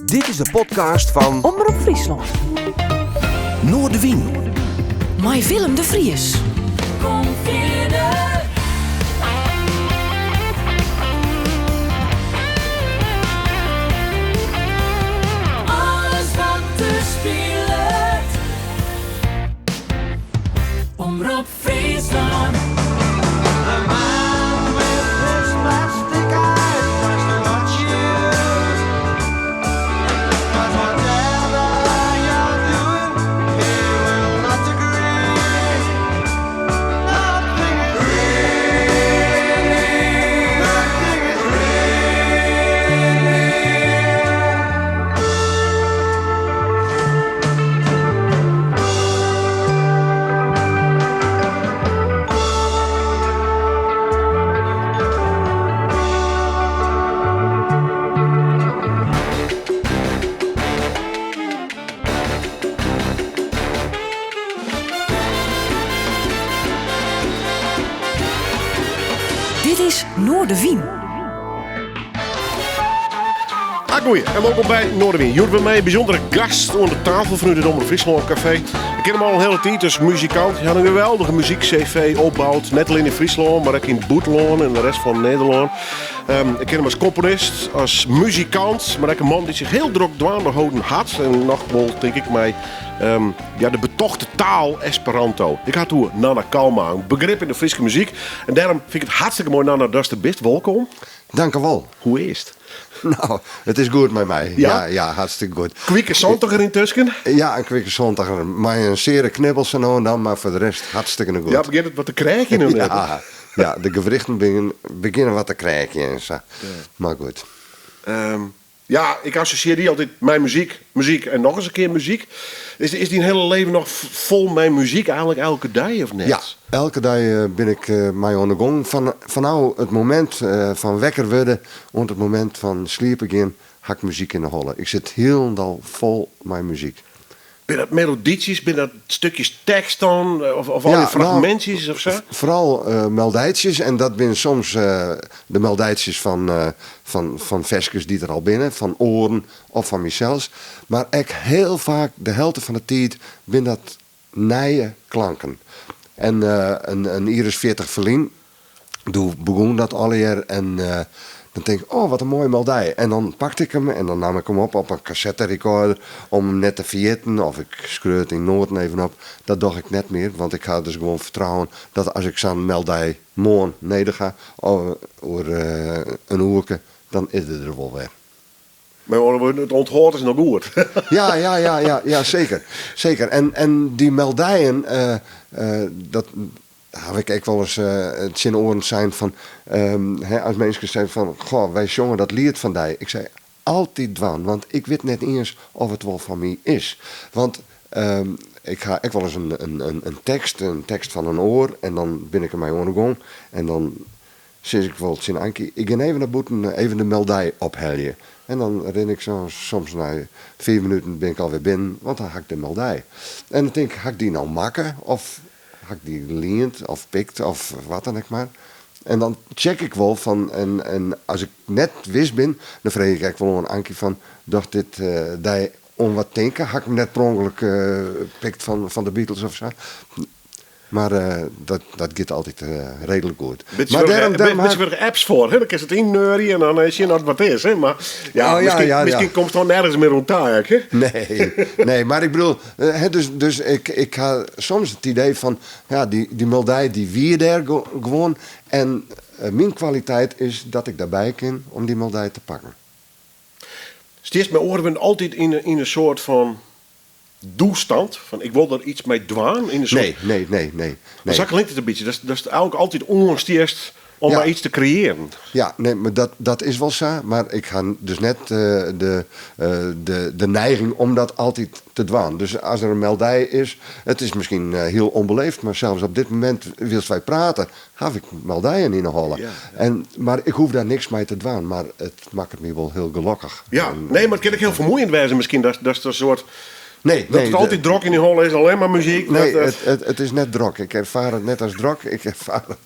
Dit is de podcast fan Omrop Fryslân. Noardewyn. Mei Willem de Vries. Kom fierder. Alles wat der spilet. Omrop Fryslân. The man with his plastic eyes tries to watch you. But whatever you're doing, he will not agree. Nothing is really, nothing is really. Dit is Noardewyn. Agoeie en wolkom by Noardewyn. Hjoed by my in bysûndere gast oan de tafel fanút it Omrop Fryslân Kafee. Ik ken him al in hiele tiid as muzikant. Hy hat in geweldige muzyk-CV opboud. Net allinne yn Fryslân, mar ek yn it bûtenlân en de rest fan Nederlân. Ik ken him as komponist, as muzikant, mar ek in man dy't sich hiel drok dwaande holden hat. En noch wol, tink ik, mei ja, de betochte taal Esperanto. Ik ha it oer Nanne Kalma, in begrip yn de Fryske muzyk. En dêrom fyn ik it hartstikke moai, Nanne, datst der bist. Wolkom. Dankewol. Hoe is it? Nou, it is goed mei my. Ja? Ja, ja, hartstikke goed. Kwikke santiger yntusken? Ja, in kwikke santiger. Mei in seare knibbel sa no en dan, mar foar de rest hartstikke goed. Ja, begjint it wat te kreakjen no net? Ja, ja, de gewrichten begjinne wat te kreakjen en sa. Mar goed. Ja, ik assosjeer dy altyd mei muzyk, muzyk en noch ris in kear muzyk. Is, is dyn hiele leven noch fol mei muzyk eigenlik elke dei of net? Ja, elke dei bin ik mei oan de gong. Fan, fanôf it momint fan wekker wurde oant it momint fan sliepen gean, ha ik muzyk yn 'e holle. Ik sit hielendal fol mei muzyk. Binne dat melodietsies, binne dat stukjes tekst dan, of, of al die fragmintsjes of sa? Foaral meldijtsjes en dat binne soms de meldijtsjes fan, fan, fan ferskes dy't der al binne, fan oaren of fan mysels. Mar ek hiel faak, de helte fan de tiid, binne dat nije klanken. En in jier as 40 ferlyn, doe begûn dat allegear en dan tink ik, oh wat in moaie meldij. En dan pakte ik him en dan naam ik him op op in kassetterecorder om him net te ferjitten of ik skreau it yn noaten even op. Dat doch ik net mear, want ik ha dus gewoan fertrouwen dat as ik sa'n meldij moarn nedich ha, oer in oerke, dan is er der wol wer. Mei oare wurden, it ûnthâld is noch goed. Ja, ja, ja, ja, ja, seker. Seker. En, en dy meldijen, dat haw ik ek wolris tsjin oaren sein fan, hè, as minsken seinen fan, goh, wy sjonge dat liet fan dy. Ik sei, altyd dwaan, want ik wit net iens of it wol fan my is. Want ik ha ek wolris in tekst, in tekst fan in oar, en dan bin ik dermei oan 'e gong en dan sis ik wol tsjin Ankie, ik gean even nei bûten, even de meldij ophelje. En dan rin ik sa soms nei fiif minuten bin ik alwer binnen, want dan ha ik de meldij. En dan tink ik, ha ik dy no makke of ha ik dy liend of pikt of wat dan ek mar. En dan check ik wol fan, en, en as ik net wis bin, dan freegje ik ek wol oan Ankie fan, docht dit dy oan wat tinke? Ha ik 'm net per ûngelok pikt fan de Beatles of sa? Mar dat, dat giet altyd reedlik goed. Mar dêrom, dêrom ha ik apps foar, hè? Dan kinst it ynneurje en dan sjen oft it wat is, hè? Mar ja, oh, ja, ja, miskien komst dan nergens mear oan ta, ek, hè? Nee, nee, mar ik bedoel, hè, dus, dus ik, ik ha soms it idee fan, ja, dy, dy meldij dy wie dêr gewoan. En myn kwaliteit is dat ik derby kin om dy meldij te pakken. Stiest mei oare wurden altyd yn in soart fan doestand? Fan ik wol der iets mei dwaan? Yn in soart... Nee, nee, nee, nee. Maar sa klinkt it in bytsje. Datst eigentlik altyd oanstiest om mar iets te kreëaren. Ja, nee, mar dat, dat is wol sa. Mar ik ha dus net de, de, de neiging om dat altyd te dwaan. Dus as der in meldij is, it is miskien hiel ûnbeleefd, mar sels op dit momint, wylst wy prate, haw ik meldijen yn 'e holle. Ja, ja. En, mar ik hoech dêr niks mei te dwaan, mar it makket my wol hiel gelokkich. Ja, nee, mar it kin ek hiel fermoeiend wêze miskien, datst in soart... Nee, dat nee, it altyd drok yn dyn holle is, allinne mar muzyk. Nee, it is net drok. Ik erfaar it net as drok, ik erfaar it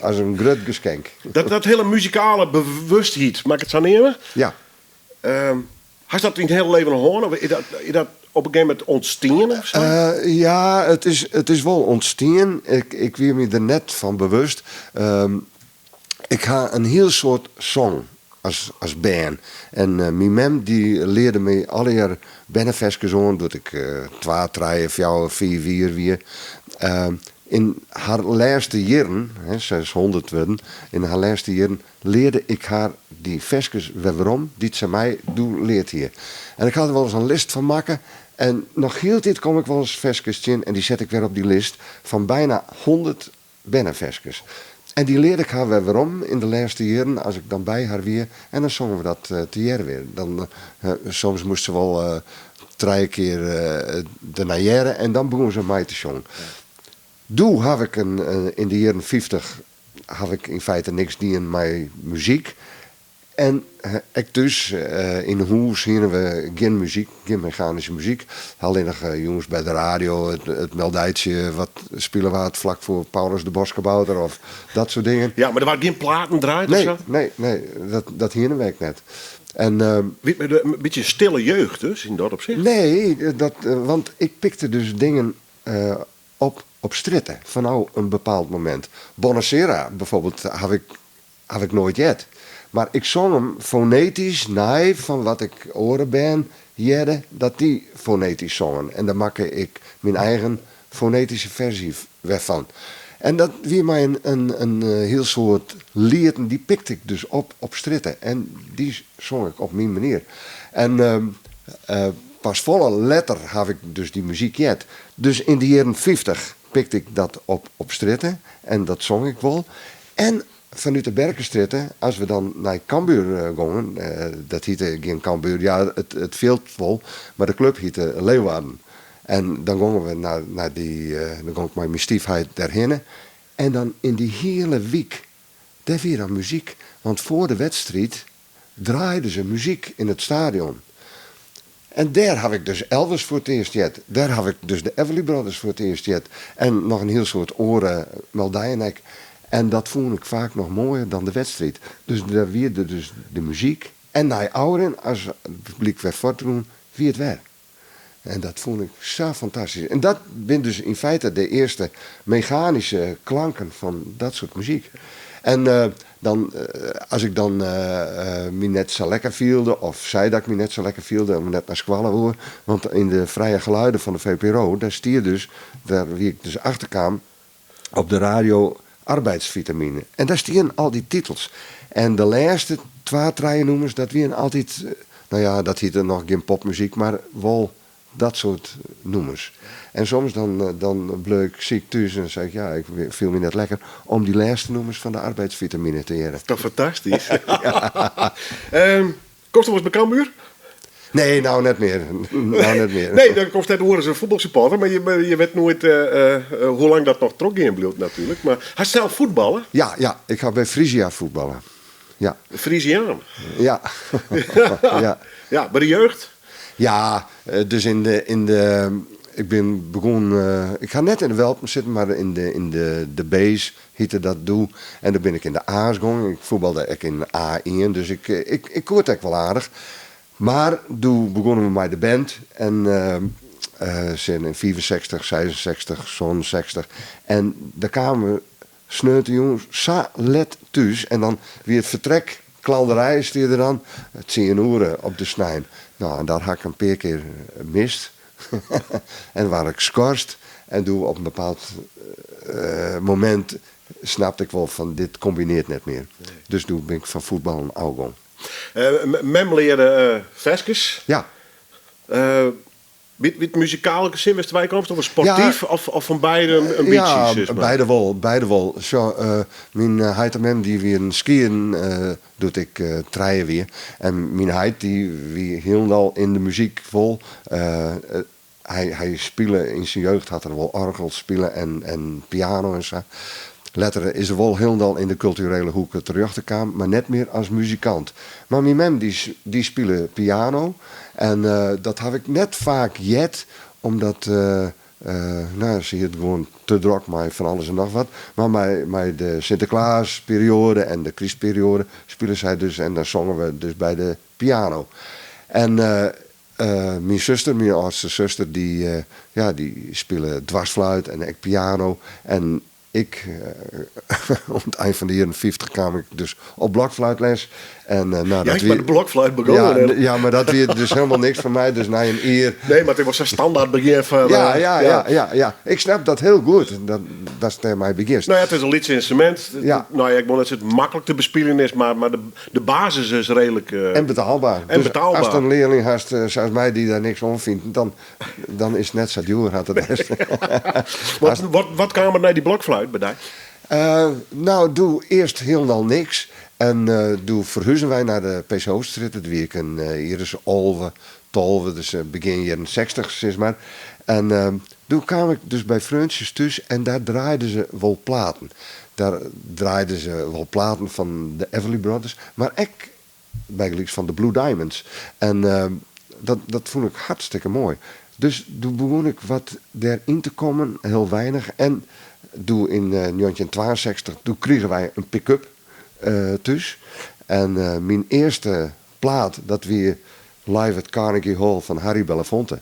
as in grut geskenk. Dat hiele muzikale bewustheid, mei ik it sa neame? Ja. Hast dat yn it hiele leven al hân? Of is dat, is dat op in gegeven momint ûntstien of sa? Eh, ja, it is, it is wol ûntstien. Ik, ik wie my der net fan bewust. Ehm, ik ha in hiel soad song as, as bern. En eh, myn mem dy learde my allegear berneferskes oan doe't ik eh, twa, trije, fjouwer, fiif jier wie. Ehm, yn har lêste jierren, hè, se is 100 wurden, yn har lêste jierren learde ik har dy ferskes wer werom dy't se my doe leard hie. En ik ha der wolris in list fan makke en noch hieltyd kom ik wolris ferskes tsjin en dy set ik wer op dy list fan byna 100 berneferskes. En dy learde ik har wer werom yn de lêste jierren as ik dan by har wie en dan songen we dat tegearre wer. Dan, soms moast se wol trije kear dernei hearre en dan begûn se mei te sjongen. Doe haw ik in, yn de jierren 50 haw ik yn feite niks dien mei muzyk. En ek thús yn 'e hûs hiene we gjin muzyk, gjin mechanyske muzyk. Allinnich jûns by de radio it meldijtsje wat spile waard flak foar Paulus de Boskabouter of dat soart dingen. Ja, mar der waard gjin platen draaid of Nee, sa? nee, nee, dat hiene we ek net. En, Wie in bytsje in stille jeugd dus, yn dat opsicht? Nee, dat, want ik pikte dus dingen op op strjitte fanôf in bepaald momint. Bonasera bijvoorbeeld haw ik, haw ik noait heard. Mar ik song him fonetysk nei fan wat ik oare bern hearde dat dy fonetysk songen. En dêr makke ik myn eigen fonetyske ferzje wer fan. En dat wie mei in, in, in hiel soad lieten, dy pikte ik dus op op strjitte. En dy song ik op myn manier. En pas folle letter haw ik dus dy muzyk heard. Dus yn de jierren 50 pikte ik dat op op strjitte en dat song ik wol. En fanút de Berkenstrjitte, as we dan nei Cambuur gongen, dat hiette gjin Cambuur, ja it, it fjild wol, mar de klup hiette Leeuwarden. En dan gongen we nei, nei dy, dan gong ik mei myn styfheit dêrhinne. En dan yn dy hiele wyk, dêr wie dan muzyk. Want foar de wedstriid draaiden se muzyk yn it stadion. En dêr haw ik dus Elvis foar it earst heard. Dêr haw ik dus de Everly Brothers foar it earst heard. En noch in hiel soad oare meldijen ek. En dat fûn ik faak noch moaier dan de wedstriid. Dus dêr wie der dus de muzyk. En nei ôfrin, as it publyk wer fuortrûn, wie it wer. En dat fûn ik sa fantastysk. En dat binne dus yn feite de earste mechanyske klanken fan dat soart muzyk. En dan, as ik dan my net sa lekker fielde, of sei dat ik my net sa lekker fielde, of net nei skoalle woe, want yn de Vrije Geluiden fan de VPRO, dêr stie dus, dêr wie ik dus achterkaam, op de radio Arbeidsvitamine. En dêr stienen al dy titels. En de lêste twa, trije nûmers, dat wienen altyd, no ja, dat hiette noch gjin popmuzyk, mar wol dat soart nûmers. En soms dan, dan bleau ik siik thús en sei ik, ja, ik fiel my net lekker, om dy lêste nûmers fan de Arbeidsvitamine te hearren. Toch fantastysk. Komst wolris by Cambuur? Nee, no net mear. No net mear. Nee, dan komst net oer as in fuotbalsupporter, mar je, je wit noait hoe lang dat noch trochgean bliuwt natuerlik. Mar hast sels fuotballe? Ja, ja, ik ha by Frisia fuotballe. Ja. Frisiaan? Ja. Ja. Ja, by de jeugd? Ja, dus yn de, yn de, ik bin begûn, ik ha net yn de welpen sitten, mar yn de, yn de, de B's hiette dat doe. En doe bin ik yn de A's gong. Ik fuotbalde ek yn A1, dus ik, ik, ik koe it ek wol aardich. Mar doe begûnen we mei de band en sin yn 65, 66, 67. En dêr kamen we sneontejûn sa let thús en dan wie it fertrek, klanderij stie der dan, tsien oere op de snein. No, en dat ha ik in pear kear mist. En waard ik skorst. En doe op in bepaald momint snapte ik wol fan dit kombineart net mear. Dus doe bin ik fan fuotballen ôfgong. Mem learde ferskes. Ja. Wie it muzikale gesin wêr'tst wei komst, of sportyf, of fan beide in bytsje? Ja, sis mar? beide wol, beide wol. Sjoch, myn heit en mem dy wienen skieden doe't ik trije wie. En myn heit dy wie hielendal yn de muzyk wol. Hy, hy spile yn syn jeugd hat er wol oargel spile en, en piano en sa. Letter is er wol hielendal yn de kulturele hoeke terjochte kaam, mar net mear as muzikant. Mar myn mem dy, dy spile piano en dat haw ik net faak heard, omdat no, se hie it gewoan te drok mei fan alles en noch wat. Mar mei, mei de Sinteklaasperioade en de krystperioade spile sy dus en dan songen we dus by de piano. En myn suster, myn âldste suster, dy, ja, dy spile dwarsfluit en ek piano. En ik, oan it ein fan de jierren 50 kaam ik dus op blokfluitles. En, nou, Ja, dat ik wie, ben de blokfluit begonnen. Ja, ja, maar dat wie dus helemaal niks voor mij. Dus na een eer. Nee, maar het was een standaard begin van... Ja, ja, ja, ja, ja. Ik snap dat heel goed. Dat is tegen mij begint. Nou ja, het is een lieds instrument. Ja. Nou ja, ik wil net zeggen dat het makkelijk te bespelen is, maar de basis is redelijk... En betaalbaar. En Dus betaalbaar. Als het een leerling hast, zoals mij die daar niks om vindt, dan is het net zo duur, had het best. Wat kwam er naar die blokfluit bij jou? Nou, doe eerst helemaal niks. En doe verhuizen wij naar de PC Hoofdstraat. Dat wie ik een, hier is Olve, Tolve, dus begin jaren 60, zeg maar. En toen kwam ik dus bij Freuntjes thuis en daar draaiden ze wel platen. Daar draaiden ze wel platen van de Everly Brothers, maar ook bijgelijks van de Blue Diamonds. En dat vond ik hartstikke mooi. Dus toen begon ik wat daarin te komen, heel weinig. En toen in 1962, toen kregen wij een pick-up thuis. En mijn eerste plaat, dat weer Live at Carnegie Hall van Harry Belafonte.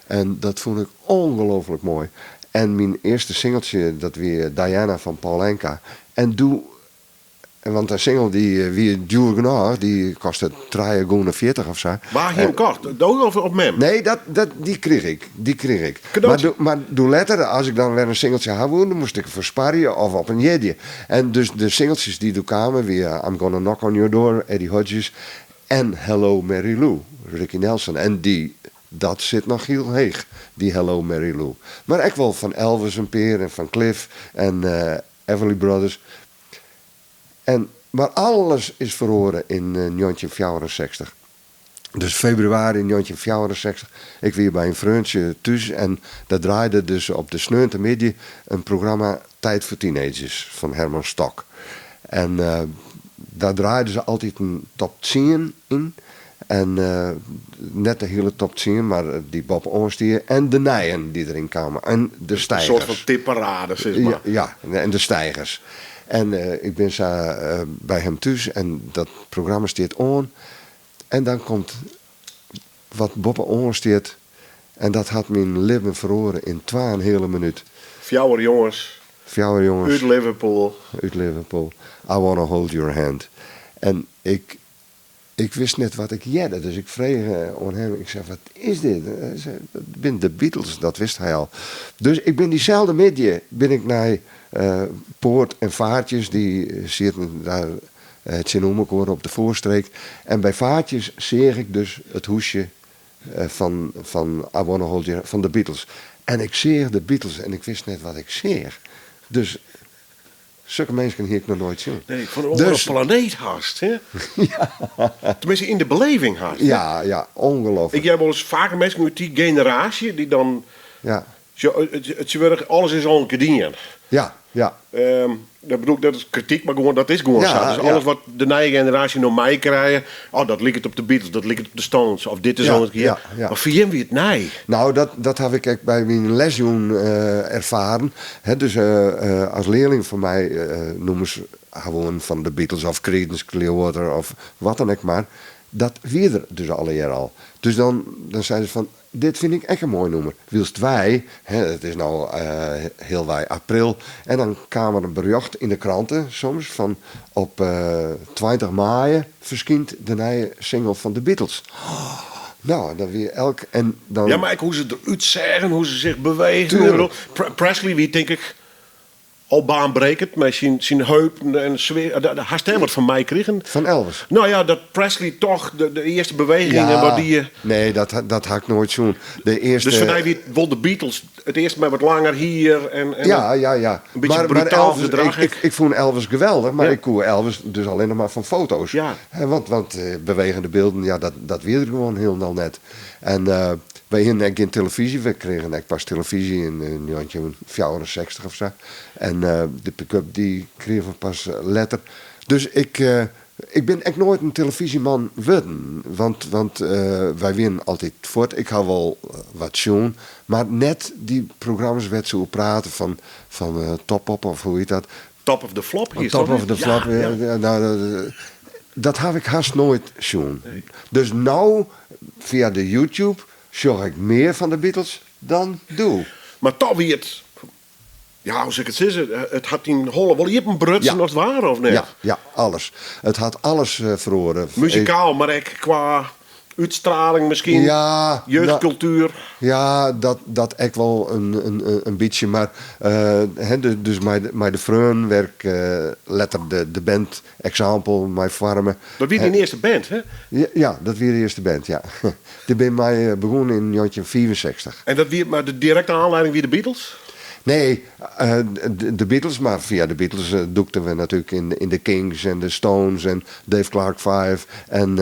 En dat vond ik ongelooflijk mooi. En mijn eerste singeltje, dat weer Diana van Paul Anka. En doe, en want een single die weer duur genoeg, die kostte 3,40 of zo. Waar hier hem kocht? Dood of op mem? Nee, die kreeg ik. Die kreeg ik. Cadeautje. Maar doe later, als ik dan weer een singeltje had, dan moest ik versparren of op een jedje. En dus de singeltjes die toen kwamen, weer I'm Gonna Knock on Your Door, Eddie Hodges en Hello Mary Lou, Ricky Nelson. En dat zit nog heel heeg, die Hello Mary Lou. Maar ook wel van Elvis een peer en van Cliff en Everly Brothers. Maar alles is verloren in 1964. Dus februari 1964, ik weer bij een vriendje thuis en daar draaide dus op de sneuntemiddag een programma Tijd voor Teenagers van Herman Stok. En daar draaiden ze altijd een top 10 in. En net de hele top 10, maar die Bob Oorstier en de nijen die erin kwamen. En de Een stijgers. soort van tipparade, zeg maar. Ja, ja, en de stijgers. En ik ben zo bij hem thuis en dat programma staat on. En dan komt wat Bob Oorstier en dat had mijn leven verloren in 2 hele minuut. Fjouwer jongens. Fjouwer jongens. Uit Liverpool. Uit Liverpool. I wanna hold your hand. En ik wist net wat ik jedde, dus ik vreeg aan hem. Ik zei, wat is dit? Hij zei, dat zijn de Beatles, dat wist hij al. Dus ik ben diezelfde middag ben ik naar Poort en Vaartjes, die zitten daar het Zin-Ommekoor op de voorstreek. En bij Vaartjes zie ik dus het hoesje van I Wanna Hold Your, van de Beatles. En ik zie de Beatles en ik wist net wat ik zie. Dus zulke mensen hier ik nog nooit zien. Nee, van een andere planeet haast, hè? Ja. Tenminste, in de beleving haast, hè? Ja, ja, ongelooflijk. Ik heb wel eens vaker mensen uit die generatie die dan... Ja. Zo, het, het, het, alles is al een kedien. Ja, ja. Dat bedoel ik, dat is kritiek, maar gewoon, dat is gewoon zo. Dus alles wat de nieuwe generatie nog mij krijgen, oh, dat lijkt het op de Beatles, dat lijkt het op de Stones, of dit is al een keer. Maar voor hem wie het nee. Nou, dat heb ik ook bij mijn lesjoen ervaren. Hè, dus als leerling van mij noemen ze gewoon van de Beatles of Creedence Clearwater of wat dan ook maar. Dat wie er dus alle jaar al. Dus dan zeiden ze van, dit vind ik echt een mooi nummer. Wilst wij, hè, het is nou heel wij april, en dan kwam er een bericht in de kranten soms van op 20 mei verschijnt de nieuwe single van de Beatles. Oh, nou, dan weer elk en dan Ja, maar ik, hoe ze eruit zeggen, hoe ze zich bewegen. Tuurlijk. Presley, wie denk ik al baanbrekend met zijn heup en sfeer. Daar had hij wat van mij kregen. Van Elvis. Nou ja, dat Presley toch de eerste bewegingen Ja. wat die Nee, dat had ik nooit zien. De eerste... Dus vandaar wie won de Beatles het eerst maar wat langer hier en Ja, ja, ja. een beetje Maar brutaal Elvis, gedrag. ik vond Elvis geweldig, maar ik koer Elvis dus alleen nog maar van foto's. Hè, want bewegende beelden, ja, dat weer gewoon helemaal net. En wij hadden geen televisie, we kregen echt pas televisie in 1964 of zo. En de pick-up die kregen we pas later. Dus ik ben echt nooit een televisieman geworden. Want wij winnen altijd voort. Ik hou wel wat zien. Maar net die programma's werd zo praten van Top Op of hoe heet dat? Top of the Flop hier, Top toch? of the Flop, ja, ja, nou, dat. Dat haw ik hast noait sjoen. Dus no, fia de YouTube, sjoch ik mear fan de Beatles dan doe. Mar toch wie it, ja, hoe sil ik it sizze, it hat dyn holle wol iepenbrutsen as it ware, of net? Ja, ja, alles. It hat alles feroare. Muzikaal, mar ek kwa útstraling miskien, Ja, jeugdkultuer. Ja, dat ek wol in bytsje, mar dus mei de freonen wêr't ik letter de band Example mei foarme. Dat wie dyn earste band, hè? Ja, dat wie de earste band, ja. Dêr bin mei begûn yn 1965. En dat wie, mar de direkte oanlieding wie de Beatles? Nee, de Beatles, mar fia de Beatles dûkten we natuerlik yn de Kinks en de Stones en Dave Clark Five en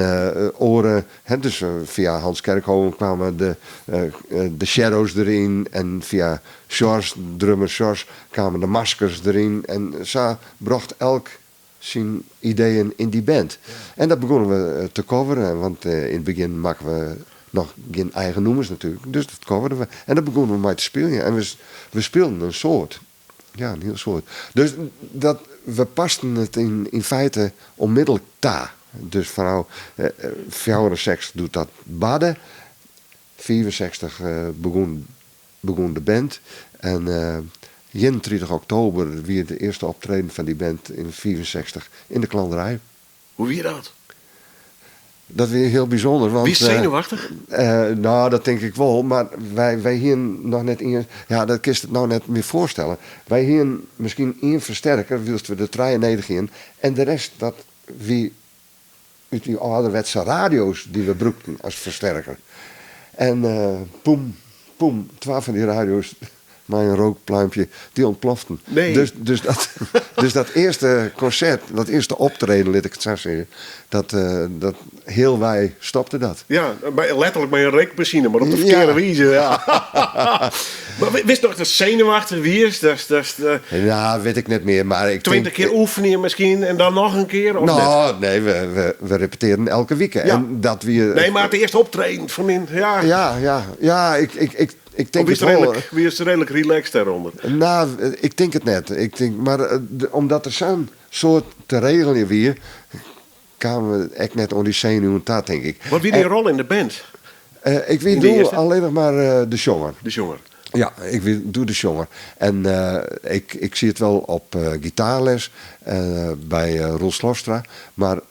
oare, hè, dus fia Hans Kerkhoven kwamen de Shadows deryn en fia Sjors, drummer Sjors, kamen de Maskers deryn en sa brocht elk syn ideeën yn dy band. En dat begûnen we te coveren, want yn it begjin makken we noch gjin eigen nûmers natuerlik. Dus dat coverden we. En dat begûnen we mei te spyljen. En we spylden in soad. Ja, in hiel soad. Dus dat, we pasten it yn feite onmiddellik ta. Dus fanôf 64 doe't dat barde, 65 begûn begûn de band en 31 oktober wie it earste optreden fan dy band yn 65 yn de Klanderij. Hoe wie dat? Dat wie hiel bysûnder. Want, Wiest senuwachtich? No, dat tink ik wol, mar wy hienen noch net ien. Ja, dat kinst it no net mear foarstelle. Wy hienen miskien ien fersterker, wylst we der trije nedich hienen. En de rest, dat wie út dy âlderwetse radio's dy't we brûkten as fersterker. En poem, poem, twa fan dy radio's mei in rookpluimpje, dy ûntploften. Nee. Dus, dus, dat, dus dat earste konsert, dat earste optreden, lit ik it sa sizze, dat, dat healwei stopte dat. Ja, letterlik mei in reekmasine, mar op de ferkearde wize. Ja. Mar witst noch datst senuwachtich wiest? Datst, Ja, wit ik net mear, mar ik 20 tink kear oefenje miskien en dan noch in kear, of net? No, nee, we repetearren elke wike. En dat wie Nee, mar it earste optreden fan myn, ja. Ja, ja, ja, ik tink Of wiest it wol. wiest reedlik relaxed dêrûnder? No, ik tink it net. Ik tink, mar omdat der sa'n soad te regeljen wie, kamen we ek net oan dy senuwen ta, tink ik. Wat wie dyn rol yn de band? Ik wie Yn de doe earste? allinnich mar de sjonger. De sjonger. Ja, ik wie doe de sjonger. En ik siet wol op gitaarles by Roel Slofstra, mar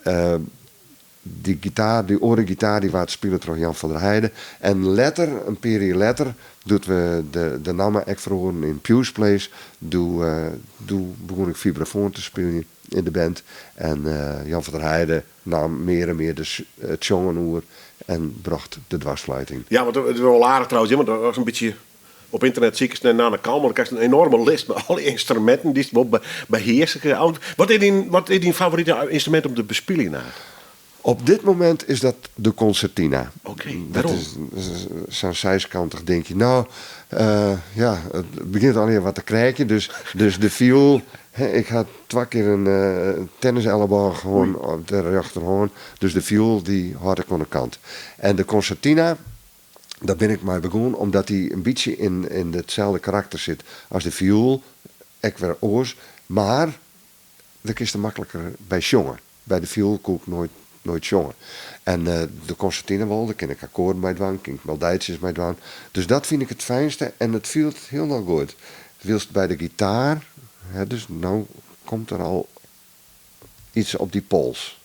dy gitaar, dy oare gitaar, dy waard spile troch Jan van der Heijden. En letter, in pear jier letter, doe't we de namme ek feroaren yn Pew's Place, doe doe begûn ik fibrafoan te spyljen yn de band. En Jan van der Heijden naam mear en mear it sjongen oer en brocht de dwarsfluit yn. Ja, want it is wol aardich trouwens, want ast in bytsje op ynternet sikest nei Nanne Kalma, dan krijst in enoarme list mei alle ynstruminten dy'tst wol behearske kinst. Wat is dyn, wat is dyn favorite ynstrumint om te bespyljen eigentlik? Op dit momint is dat de concertina. Oké, Dat wêrom? is sa'n seiskantich dinkje. No, ja, it begjint allegear wat te kreakjen. Dus, dus de fioel, hè, ik ha twa kear in tennisellebôge hân op de rjochterhân. Dus de fioel dy hâld ik oan de kant. En de concertina, Daar bin ik mei begûn omdat dy in bytsje yn itselde karakter sit as de fioel, ek wer oars, mar dêr kinst der makliker by sjonge. By de fioel koe ik noait, noait sjonge. En de konsertina wol, dêr kin ik akkoarden mei dwaan, kin ik meldijtsjes mei dwaan. Dus dat fyn ik it fijnste en it fielt hielendal goed. Wylst by de gitaar, hè, dus no komt der al iets op dy pols.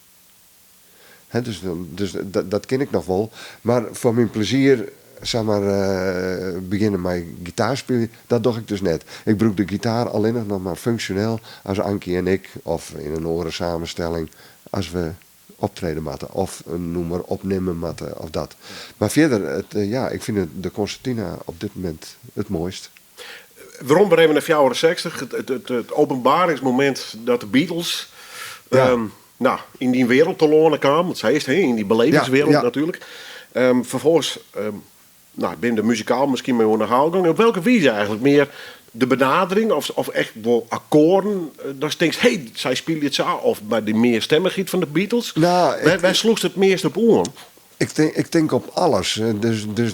Hè, dus dus dat kin ik noch wol. Mar foar myn plezier, sa mar begjinne mei gitaarspyljen, dat doch ik dus net. Ik brûk de gitaar allinnich noch mar funksjoneel as Ankie en ik, of yn in oare samenstelling, as we optrede moatte of in nûmer opnimme moatte of dat. Mar fierder, it, ja, ik fyn de konsertina op dit momint it moaist. Werom wer even nei 64, it openbaringsmomint dat de Beatles No, yn dyn wereld telâne kaam, want sa is it, hè, yn dy belevingswereld natuerlik. Ferfolgens, no, binne de muzikaal miskien mei oan de haal gong. Op welke wize eigentlik? Mear de benadering of echt wol akkoarden, datst tinkst, hé, sy spylje it sa, of by de mearstemmichheid fan de Beatles? Wêr sloechst it meast op oan? Ik tink op alles. Dus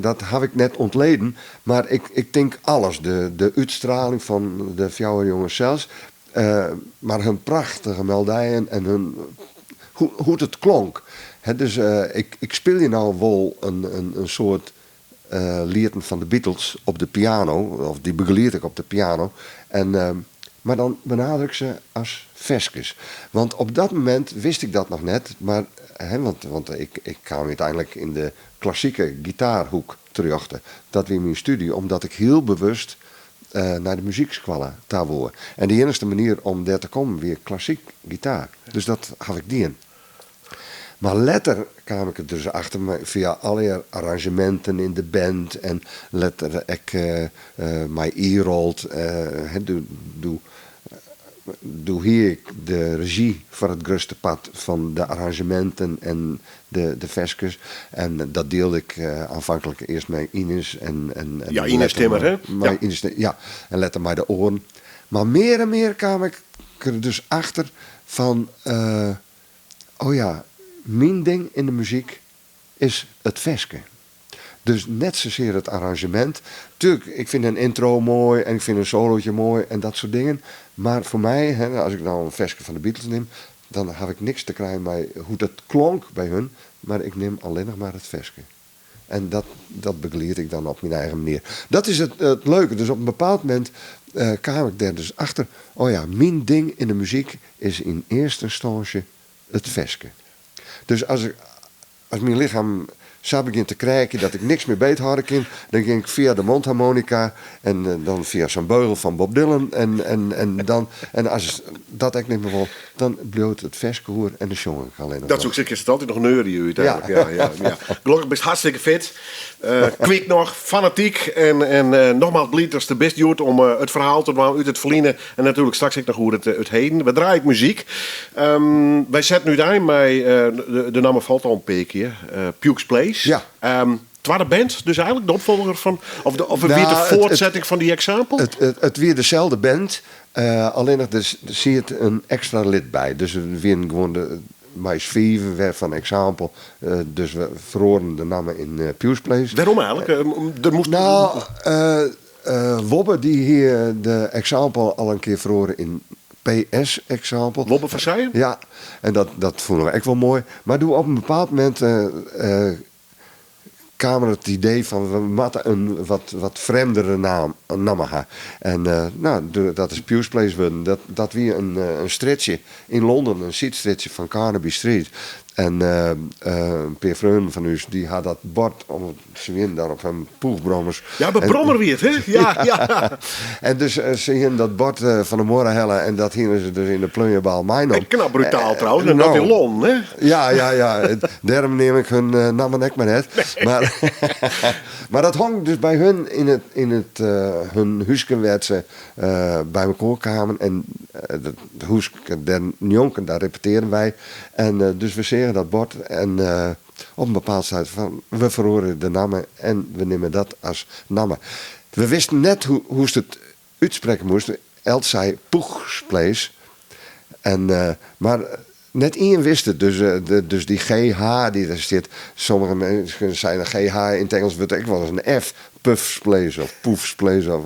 dat haw ik net ûntleden, mar ik tink alles. De útstraling fan de fjouwer jonges sels, Mar hun prachtige meldijen en hun, Hoe't it klonk. Dus ik spylje no wol in soad lieten fan de Beatles op de piano, of dy begelied ik op de piano. En, mar dan benader ik se as ferskes. Want op dat momint wist ik dat noch net, mar, want, want ik, ik kaam úteinlik yn de klassike gitaarhoek terjochte. Dat wie myn stúdzje, omdat ik hiel bewust nei de muzykskoalle ta woe. En de iennichste manier om dêr te kommen wie klassyk gitaar. Dus dat haw ik dien. Mar letter kaam ik der dus achter fia allegear arranzjeminten yn de band en letter ek mei Irolt. Doe doe hie ik de rezjy foar it grutste part fan de arranzjeminten en de ferskes. En dat dielde ik aanvankelijk earst mei Ines en Ja, Ines Timmer, hè? Mei Ines, ja. En letter mei de oaren. Mar mear en mear kaam ik der dus achter fan, oh ja, myn ding yn de muzyk is it ferske. Dus net sasear it arranzjemint. Tuerlik, ik fyn in intro moai en ik fyn in solootje moai en dat soart dingen. Mar foar my, as ik no in ferske fan de Beatles nim, dan haw ik niks te krijen mei hoe't it klonk by hun, mar ik nim allinnich mar it ferske. En dat, dat begelied ik dan op myn eigen manier. Dat is it, it leuke. Dus op in bepaald momint kaam ik dêr dus achter, oh ja, myn ding yn de muzyk is yn earste ynstânsje it ferske. Dus as ik, as myn lichem sa begjint te kreakjen dat ik niks mear beethâlde kin, dan gean ik fia de mondharmonica en dan fia sa'n beugel fan Bob Dylan en, en, en dan, en as dat ek net mear wol, dan bliuwt it ferske oer en dan sjong ik allinnich Dat soe ik sizze, kinst it altyd noch neurië úteinlik. Ja. Ja, ja, Gelokkich bist hartstikke fit. Kwik noch, fanatyk en, en nogmaals bliid datst der bist hjoed om it ferhaal te dwaan út it ferline en natuerlik straks ek noch oer it, it heden. We draaie ek muzyk. Wy setten útein mei, de namme falt al in pear kear, Pukes Place. Ja. Twadde band, dus eigenlik de opfolger fan, of, de, of wie it de foartsetting fan dy Example? It wie deselde band, allinnich der siet in ekstra lid by. Dus we wienen gewoan de, mei ús fiven wer fan Example, dus we feroaren de namme yn Pukes Place. Wêrom eigenlik? Der moast. No, Wobbe dy hie de Example al in kear feroare yn PS Example. Wobbe van Seijen? Ja, en dat, dat fûnen we ek wol moai. Mar doe op in bepaald momint kaam der it idee fan we moatte in wat, wat frjemdere naam, namme ha. En no, dat is Pukes Place wurden. Dat, dat wie in, in strjitsje yn Londen, in sydstrjitsje fan Carnaby Street. En in pear freonen fan ús dy ha dat bord, omdat se wienen daar op hun pûchbrommers. Ja, de brommer wie it, hè? Ja, ja. En dus se hienen dat bord fan de muorre helle en dat hienen se dus yn de plunjebaal meinommen. En knap brutaal trouwens, en dat yn Londen, hè? Ja, ja, ja. Dêrom neam ik hun nammen ek mar net. Mar, mar dat hong dus by hun yn it, yn it, hun húske wêr't se by mekoar kamen. En dat húske dêrnjonken, dêr repetearren wy. En dus we seagen dat bord en op in bepaald stuit fan we feroarje de namme en we nimme dat as namme. We wisten net hoe'tst it útsprekke moast. Elts sei Poegs Place. En, mar net ien wist it. Dus, dus dy GH dy't der stiet, sommige minsken seinen GH yn it Ingelsk wurdt ek wolris in F. Puffs Place of Poefs Place. Of.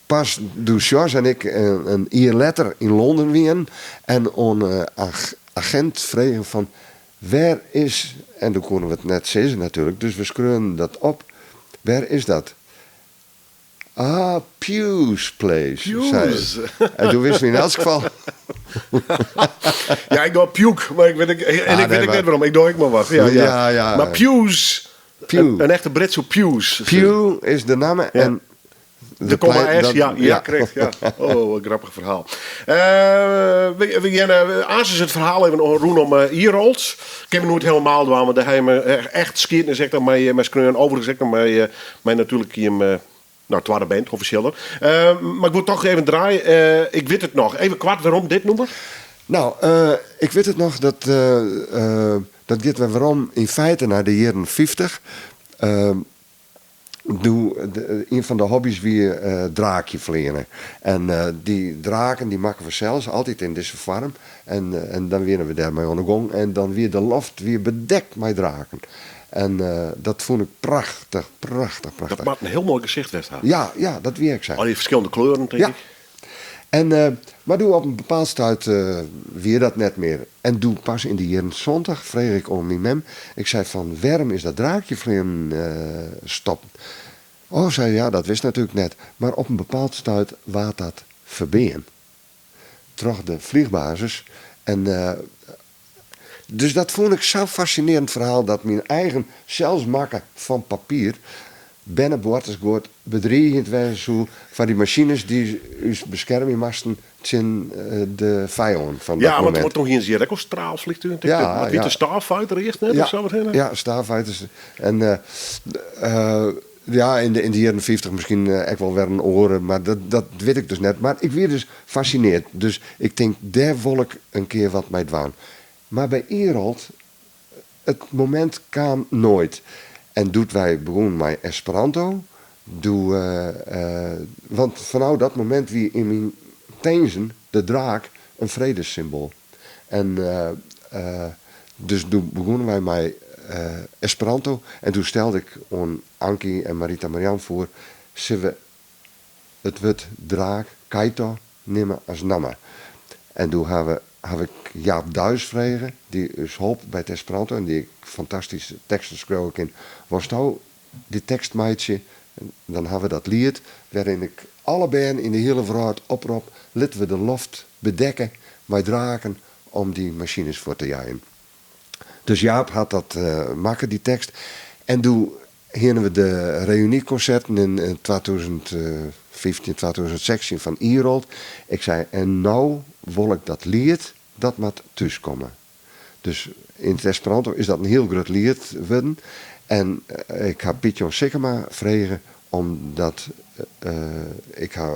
Pas doe Sjors en ik in jier letter yn Londen wienen en oan de agint fregen fan wêr is, en doe koenen we it net sizze natuerlik, dus we skreaunen dat op, wêr is dat? Ah, Pew's Place, sei Pew's. En doe wisten we yn elts gefal. Ja, ik doch Puke, mar ik wit ek, en Ah, ik nee, wit ek mar- net wêrom, ik doch ek mar wat. Ja, ja. Ja, ja. Mar Pew's, Pew. in echte Brit soe Pew's. Pew is de namme Ja. en De komma plei- S, dat- ja, ja, krekt. Ja. Oh, wat grappich ferhaal. We gean aansens it ferhaal even rûnom Irolt. Kinne we noait helemaal dwaan, want dêr ha jim echt skiednis ek noch mei skreaun. Overigens ek noch mei natuerlik jim no, twadde band, offisjeel dan. Mar ik wol toch even draaie. Ik wit it noch. Even koart wêrom dit nûmer? No, ik wit it noch, dat, dat giet wer werom yn feite nei de jierren 50. Doe, ien fan de hobby's wie draakje fleane. En dy draken dy makken we sels, altyd yn dizze foarm. En, en dan wiene we dêrmei oan de gong en dan wie de loft wie bedekt mei draken. En dat fûn ik prachtich, prachtich, prachtich. Dat moat in hiel moai gesicht west ha. Ja, ja, dat wie ek sa. Al dy ferskillende kleuren, tink Ja. ik. En, eh, mar doe op in bepaald stuit wie dat net mear. En doe pas yn de jierren 70 frege ik oan myn mem, ik sei fan wêrom is dat draakjefleanen stopt? Oh, sei ja, dat wist natuerlik net. Mar op in bepaald stuit waard dat ferbean troch de vliegbasis. En dus dat fûn ik sa'n fascinearend ferhaal dat myn eigen selsmakke fan papier berneboartersguod bedriigjend wêze soe foar dy masines dy't ús beskermje moasten tsjin de fijân fan dat Ja, want momint. toen hiene se hjir ek al straalfleantugen. Ja, Wat wie ja. de Starfighter earst net Ja, of sa wat hinne? ja, Starfighters. En ja, yn de jierren 50 miskien ek wol wer in oare, mar dat wit ik dus net. Mar ik wie dus fascineard. Dus ik tink, dêr wol ik in kear wat mei dwaan. Mar by Irolt, it momint kaam noait. En doe't wy begûnen mei Esperanto, doe, want fanôf dat momint wie yn myn tinzen de draak in fredessymboal. En dus doe begûnen wy mei Esperanto en doe stelde ik oan Ankie en Marita Marian foar, sille we it wurd draak, kaito, nimme as namme. En doe hawwe haw ik Jaap Duis frege, dy't ús holp by it Esperanto en dy't ek fantastyske teksten skriuwe kin, wolsto dy tekst meitsje? En dan hawwe we dat liet wêryn ik alle bern yn de hiele wrâld oprop, litte we de loft bedekke mei draken om dy masines fuort te jeien. Dus Jaap hat dat makke, dy tekst. En doe hiene we de reünykonserten yn 2015, 2016 fan Irolt. Ik sei, en no wol ik dat liet, dat moat thúskomme. Dus yn it Esperanto is dat in hiel grut liet wurden. En ik ha Piet Jan Sikkema frege omdat ik ha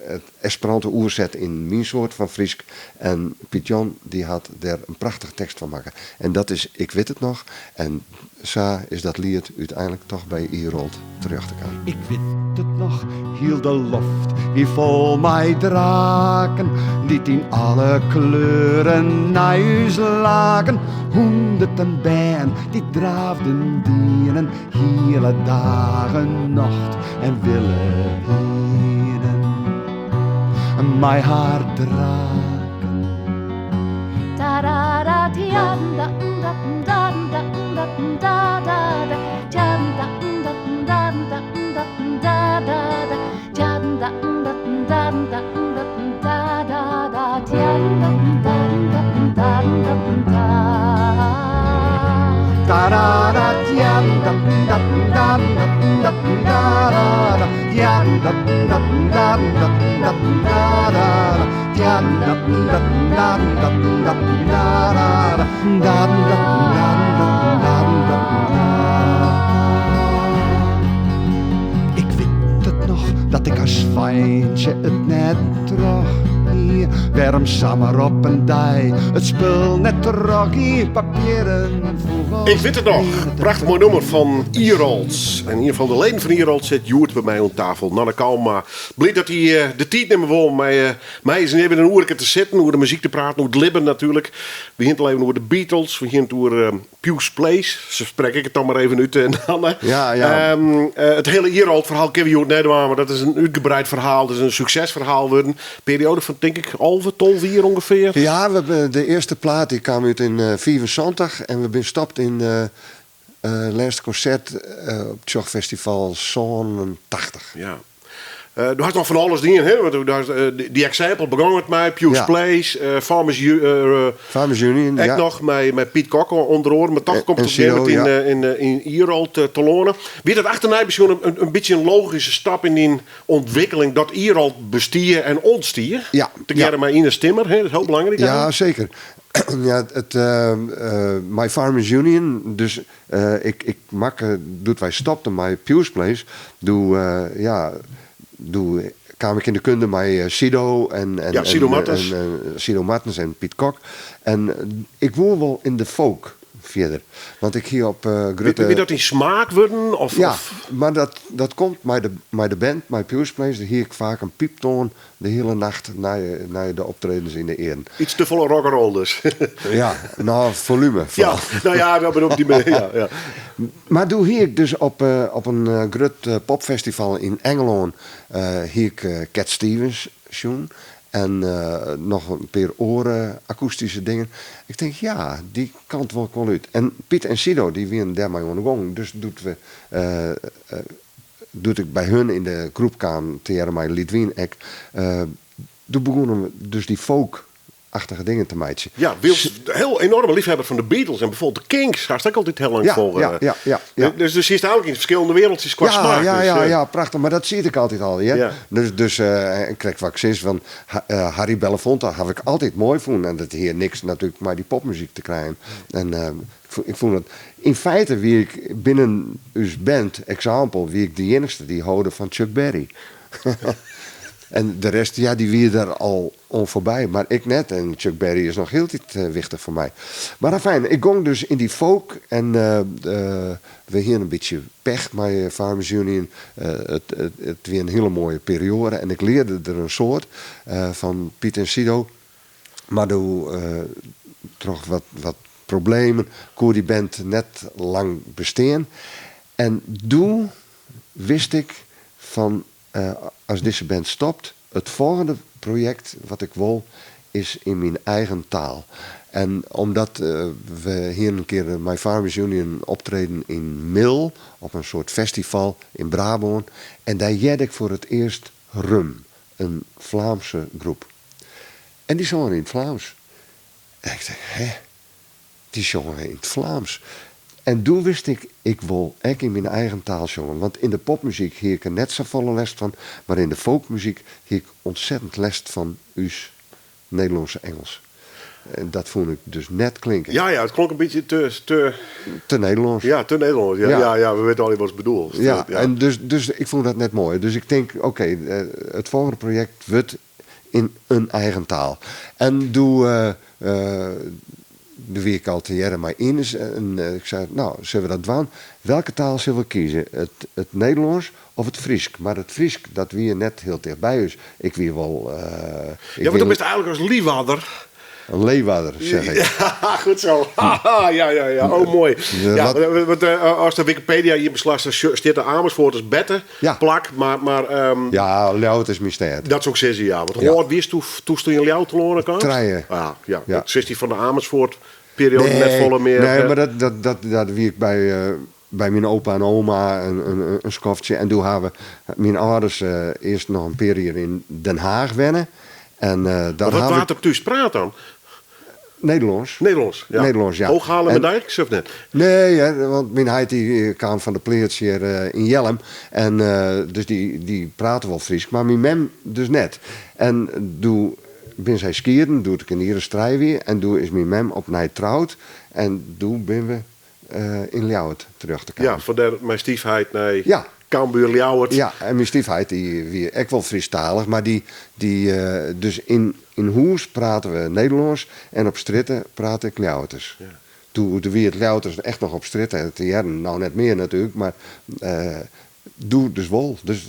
it Esperanto oerset yn myn soart fan Frysk. En Piet Jan dy hat dêr in prachtige tekst fan makke. En dat is Ik wit it noch. En sa is dat liet úteinlik toch by Irolt terjochte kaam. Ik wit it noch, hiel de loft wie fol mei draken, dy't yn alle kleuren nei ús laken. Hûnderten bern dy't draafden dienen, hiele dagen nocht en wille hienen mei har draken. Ik wit it noch, dat ik as feintsje it net troch hie. Wêrom samar op in dei it spul net trochgie, papierren fûgels. Ik wit it noch. Prachtich moai nûmer fan Irolt. En ien fan de leden fan Irolt sit hjoed by my oan tafel, Nanne Kalma. Bliid dat hy de tiid nimme wol om mei my ris even in oerke te sitten, oer de muzyk te praten, oer it libben natuerlik. We hiene it al even oer de Beatles, we hiene it oer Pius Place. Sa sprek ik it dan mar even út, Nanne. Ja, ja. It hiele Irolt-ferhaal kinne we hjoed net dwaan, want dat is in útgebreid ferhaal. Dat is in suksesferhaal wurden. Perioade fan, tink ik, 11, 12 jier ûngefear. Ja, we hebben de earste plaat dy kaam út yn 75 en we binne stopt yn it lêste konsert op it Tsjoch Festival 87. Ja. Do hast noch fan alles dien, hè? Want do hast The Example begûn it mei, Pius Place, Farmers, Farmers Union, ek ja. noch mei Piet Kok ûnder oare, mar toch komt En it op in gegeven Sido, momint ja. yn Irolt telâne. Wie dat achternei besjoen in bytsje in logyske stap yn dyn ûntwikkeling dat Irolt bestie en ûntstie? Ja, Tegearre ja. mei Ines Timmer, hè? Dat is hiel belangryk Ja, eigenlijk. seker. Ja, it, mei Farmers Union, dus ik, ik makke, doe't wy stopten mei Pius Place, doe, ja, doe kaam ik yn de kunde mei Sido en, en, Ja, Sido en, Martens. en, Sido Martens en Piet Kok. En ik woe wol yn de folk fierder. Want ik hie op grutte... Wie dat dyn smaak wurden? Of, Ja, of? mar dat komt mei de band, mei Pius Place. Dêr hie ik faak in pyptoan de hiele nacht nei de optredens yn de earen. Iets te folle rock'n'roll dus. Ja, nou, volume Ja, foaral. nou ja, dat bedoel ik die manier, ja, ja. Mar doe hie ik dus op in grut popfestival yn Engelân, hie ik Cat Stevens. sjoen. En noch in pear oare akoestyske dingen. Ik tink, ja, dy kant wol ik wol út. En Piet en Sido, dy wienen dêrmei oan de gong. Dus doe't we, doe't ik by hun yn de groep kaam, tegearre mei Lidwien ek, doe begûnen we dus dy folk achtige dingen te meitsjen. Ja, wylst hiel enoarme leafhawwer fan de Beatles en bijvoorbeeld de Kinks, hast ek altyd hiel lang folge. Ja, ja, ja, ja. Dus do sietst eigentlik yn ferskillende wereldsjes kwa Ja, smaak. ja, dus, ja, ja, prachtich. Mar dat siet ik altyd al, hear. Ja. Dus, dus krekt wat ik sis, want Harry Belafonte haw ik altyd moai fûn. En dat hie niks natuerlik mei dy popmuzyk te krijen. En ik fûn dat... Yn feite wie ik binnen ús band, Example, wie ik de iennichste dy't holde fan Chuck Berry. En de rest, ja, dy wie der al oan foarby, mar ik net. En Chuck Berry is noch hieltyd wichtich foar my. Mar afijn, ik gong dus yn dy folk en we hiene in bytsje pech mei Farmers Union. It wie in hiele moaie perioade en ik learde der in soad fan Piet en Sido. Mar doe, troch wat problemen, koe dy band net lang bestean. En doe wist ik fan As dizze band stopt, it folgjende projekt wat ik wol is yn myn eigen taal. En omdat we hienen in kear mei Farmers Union optreden yn Mill op in soart festival yn Brabân en dêr hearde ik foar it earst Rum, in Flaamse groep. En dy songen yn it Flaams. En ik tink, hè? Dy sjonge yn it Flaams. En doe wist ik, ik wol ek yn myn eigen taal sjonge. Want yn de popmuzyk hie ik der net safolle lêst fan, mar yn de folkmuzyk hie ik ontzettend lêst fan ús Nederlânske Ingelsk. En dat fûn ik dus net klinken. Ja, ja, it klonk in bytsje te, te... Te Nederlânsk. Ja, te Nederlânsk. Ja, ja. ja, we witte allegear watst bedoelst. Ja, en dus ik fûn dat net moai. Dus ik tink, oké, it folgjende projekt wurdt yn in eigen taal. En doe doe wie ik al tegearre mei Ines en ik sei, no, sille we dat dwaan? Welke taal sille we kieze? It, it Nederlânsk of it Frysk? Mar it Frysk, dat wie net hiel ticht by ús. Ik wie wol. Ja, want do bist eigentlik as Liwadder. In Leeuwarder, zeg ik. Ja, goed zo. Ja, ja, ja. Oh, moai. Ja, want ast de Wikipedia iepenslachst, dan stiet der Amersfoort as berte Ja. plak, mar Ja, Ljouwert is myn stêd. Dat soe ik sizze, ja. Want hoe âld wiest doe doe'tst yn Ljouwert telâne kaamst? Trije. Ah, ja. Ja. Dat sitst dy fan de Amersfoort-perioade net folle mear. Nee, mar dat wie ik by myn opa en oma in skoftsje. En doe hawwe myn âlders earst noch in pear jier yn Den Haach wenne. En daar Wat haw waard ik der thús praat dan? Nederlânsk. Nederlânsk, ja. Nederlânsk, ja. Hoog-Haarlemmerdijks of net? Nee, hè, want myn heit dy kaam fan de pleats hjir yn Jellum. En dus dy prate wol Frysk, mar myn mem dus net. En doe bin sy skieden, doe't ik in jier as trije wie. En doe is myn mem opnij troud. En doe bin we yn Ljouwert terjochte kaam. Ja, fan dêr mei styfheit nei Ja. Cambuur Ljouwert. Ja, en myn styfheit dy wie ek wol Frysktalich, mar dy, dy, dus yn, yn hûs prate we Nederlânsk en op strjitte prate ik Ljouwerters. Ja. Doe, doe wie it Ljouwerters echt noch op strjitte te hearren, no net mear natuerlik, mar doe dus wol. Dus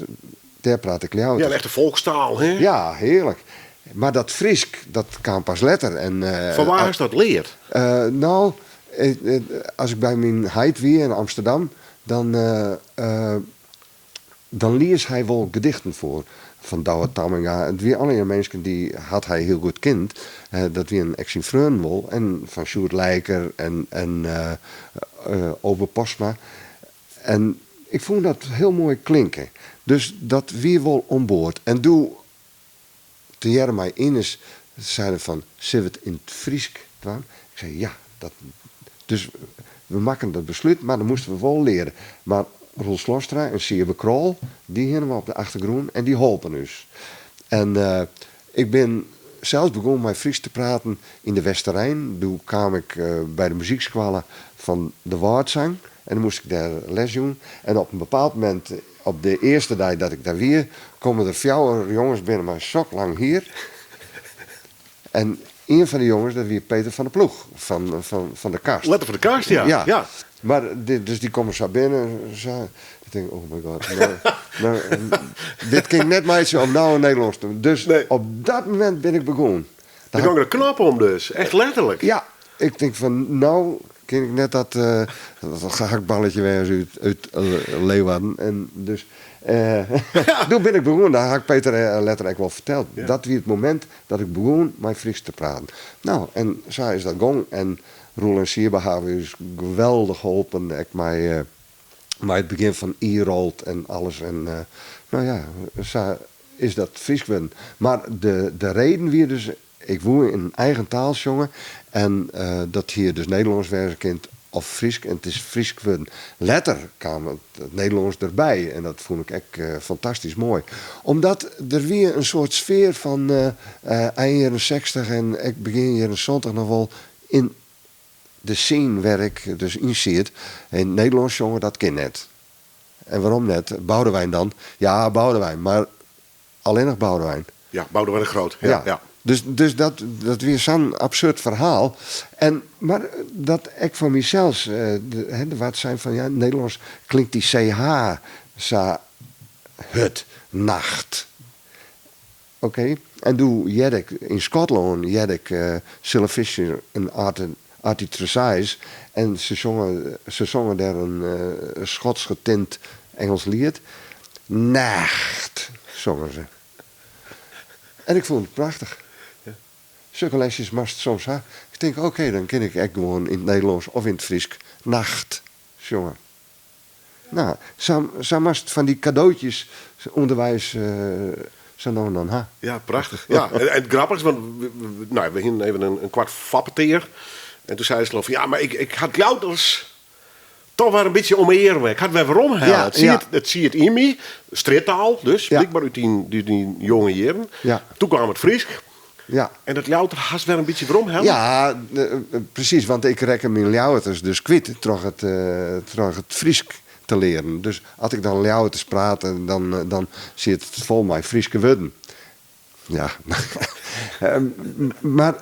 dêr prate ik Ljouwerters. Ja, in echte folkstaal, hè? Ja, hearlik. Mar dat Frysk, dat kaam pas letter. En, Fan wa hast dat leard? No, as ik by myn heit wie yn Amsterdam, dan, dan lies hy wol gedichten foar. Fan Douwe Tamminga. It wie allegear minsken dy hat hy hiel goed kind. Dat wienen ek syn freonen wol. En fan Sjoerd Lijker en, en Obe Postma. En ik fûn dat hiel moai klinken. Dus dat wie wol oan board. En doe tegearre mei Ines seiden fan, sille we it yn it Frysk dwaan? Ik sei ja, dat, dus we makken dat beslút, mar dan moasten we wol leare. Mar Roel Slostra en Siebe Krol, dy hiene we op de achtergrûn en dy holpen ús. En ik bin sels begûn mei Frysk te praten yn de Westerein. Doe kaam ik by de muzykskoalle fan de Wâldsang en dan moast ik dêr les jûn. En op in bepaald momint Op de earste dei dat ik dêr wie, komme der fjouwer jonges binnen mei sok lang hier. En ien fan de jonges, dat wie Peter van der Ploeg fan de Kast. Letter fan de Kast, ja. Ja. Ja. Mar dus dy komme sa binnen, sa. Ik tink, oh my god, no, dit kin ik net meitsje om no in Nederlânsk te. Dus Nee. op dat momint bin ik begûn. Der gong de knop om dus, echt letterlik. Ja, ik tink fan no. kin ik net dat, dat gehaktballetje wêze út, út Leeuwarden. En dus, doe bin ik begûn, dat ha ik Peter letter ek wol ferteld. Dat wie it momint dat ik begûn mei Frysk te praten. No, en sa is dat gong. En Roel en Siebe hawwe ús geweldich holpen, ek mei, mei it begjin fan Irolt en alles. En no ja, sa is dat Frysk wurden. Mar de, de reden wie dus, ik woe yn eigen taal sjonge en dat hie dus Nederlânsk wêze kind of Frysk en it is Frysk wurden. Letter kaam it Nederlânsk derby en dat fûn ik ek fantastysk moai. Omdat der wie in soart sfear fan ein jierren sechstich en ek begjin jierren santich noch wol yn de scene wêr ik dus yn siet. Yn it Nederlânsk sjonge, dat kin net. En wêrom net? Boudewijn dan? Ja, Boudewijn, mar allinnich Boudewijn. Ja, Boudewijn de Groot. Ja, ja. Dus, dus dat, dat wie sa'n absurd ferhaal. En, mar dat ek foar mysels, hè, der waard sein fan ja, yn it Nederlânsk klinkt dy CH sa hurd, nacht. Oké, en doe hearde ik yn Skotlân hearde ik Cilla Fisher en Artie Tresize en se songen, se songen dêr in Schots getint Engels liet. Nacht, songen se. En ik fûn it prachtich. Sokke lesjes moatst soms ha. Ik tink, oké, dan kin ik ek gewoan yn it Nederlânsk of yn it Frysk nacht sjonge. No, sa, sa moatst fan dy kadootjes ûnderweis sa no en dan ha. Ja, prachtich. Ja, en it grappige is, want nou, we hienen even in koart foarpetear. En toen sei se van, ja, mar ik, ik ha it Ljouwters toch wer in bytsje omearme. Ik ha it wer weromhelle. It siet, it siet yn my. Strjittaal dus, blykber út dyn, út dyn jonge jierren. Toen kaam it Frysk. En dat Ljouwerter hast wer in bytsje weromhelle? Ja, presys, want ik rekke myn Ljouwerters dus kwyt troch it, troch it Frysk te learen. Dus as ik dan Ljouwerters praat, dan, dan sit it fol mei Fryske wurden. Ja, mar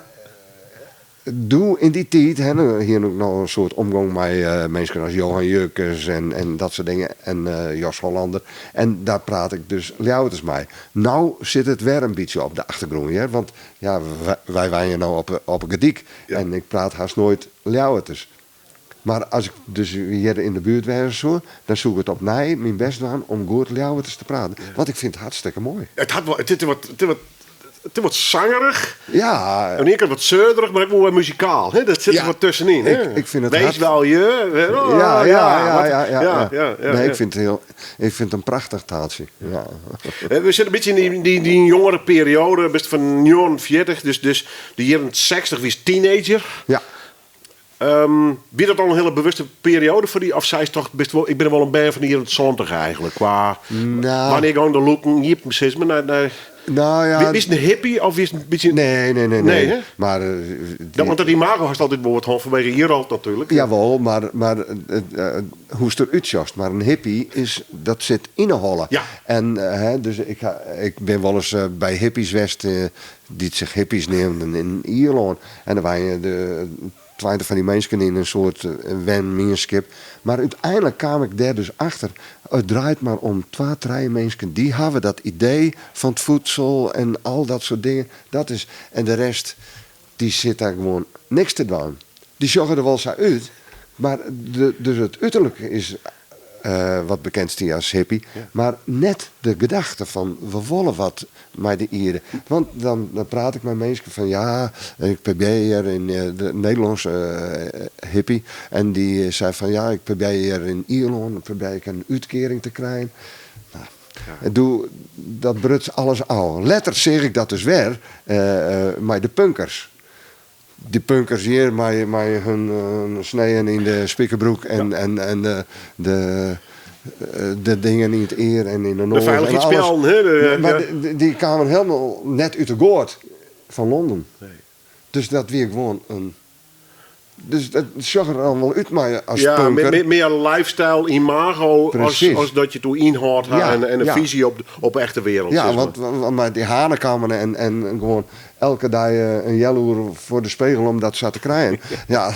doe yn dy tiid, hè, hie ik noch in soad omgong mei minsken as Johan Jurkes en dat soart dingen en Jos Hollander. En dêr praat ik dus Ljouwerters mei. No sit it wer in bytsje op de achtergrûn, hear, want ja, wy wenje no op 'e Gerdyk en ik praat hast noait Ljouwerters. Mar as ik dus hjir yn de buert wêze soe, dan soe ik it opnij myn bêst dwaan om goed Ljouwerters te praten. Want ik fyn it hartstikke moai. It hat wol, it is wat, it is wat, it is wat zangerig. Ja. Oan de iene kant wat seurderich, mar ek wol wer muzikaal. Hè? Dat sit der wat tuskenyn. Hè? Ik, ik fyn it Wees hart- wel je. Oh, Ja, ja, ja, wat- ja, ja, ja, ja, ja, Nee, ja. ik fyn it hiel, ik fyn it in prachtich taaltsje. Ja. We sitte in bytsje yn dy, dy, dy jongere perioade, bist fan 49, dus, dus de jierren 60 wiest teenager. Ja. Wie dat al in hiele bewuste perioade foar dy? Of seist toch, bist wol, ik bin wol in bern fan de jierren 70 eigentlik? Kwa, Nou. wannear gong de lûken iepen, sis mar, nei, nei, Nou ja. Wiest in hippie of wiest in bytsje... Nee, nee, nee, Nee, nee. hè? Mar, Ja, want dat imago hast altyd wol wat hân fanwege Irolt natuerlik. Jawol, mar, mar hoe'tst der útsjochst. Mar in hippie is, dat sit yn 'e holle. Ja. En, hè, dus ik, ha, ik bin wolris by hippies west dy't sich hippies neamden yn Ierlân. En der wiene de 20 fan dy minsken yn in soart wenmienskip. Mar úteinlik kaam ik dêr dus achter, it draait mar om twa, trije minsken. Dy hawwe dat idee fan it voedsel en al dat soart dingen. Dat is, en de rest, dy sit dêr gewoan niks te dwaan. Dy sjogge der wol sa út, mar de, dus it uterlik is wat bekend stie as hippie, mar net de gedachte fan we wolle wat mei de ierde. Want dan, dan praat ik mei minsken fan ja, ik probearje hjir yn de Nederlânske hippie en dy sei fan ja, ik probearje hjir yn Ierlân probearje ik in útkearing te krijen. Nou, en doe, dat bruts alles ôf. Letter seach ik dat dus wer mei de punkers. Dy punkers hjir mei, mei hun sneeën yn de spikerbroek en, en, en de, de, de dingen yn it ear en yn de noas. De en alles. feilichheidspeallen, hè? De, Mar ja. dy, dy kamen hielendal net út de goat fan Londen. Nee. Dus dat wie gewoan in. Dus dat sjocht der dan wol út mei as Ja, punker. mear lifestyle, imago, as, Precies. as dat je it oer ynhâld ha Ja, en in ja. fisy op, op de echte wereld. Ja, sis mar. want, want mei dy hanekammen en, en gewoan elke dei in healoere foar de spegel om dat sa te krijen. Ja,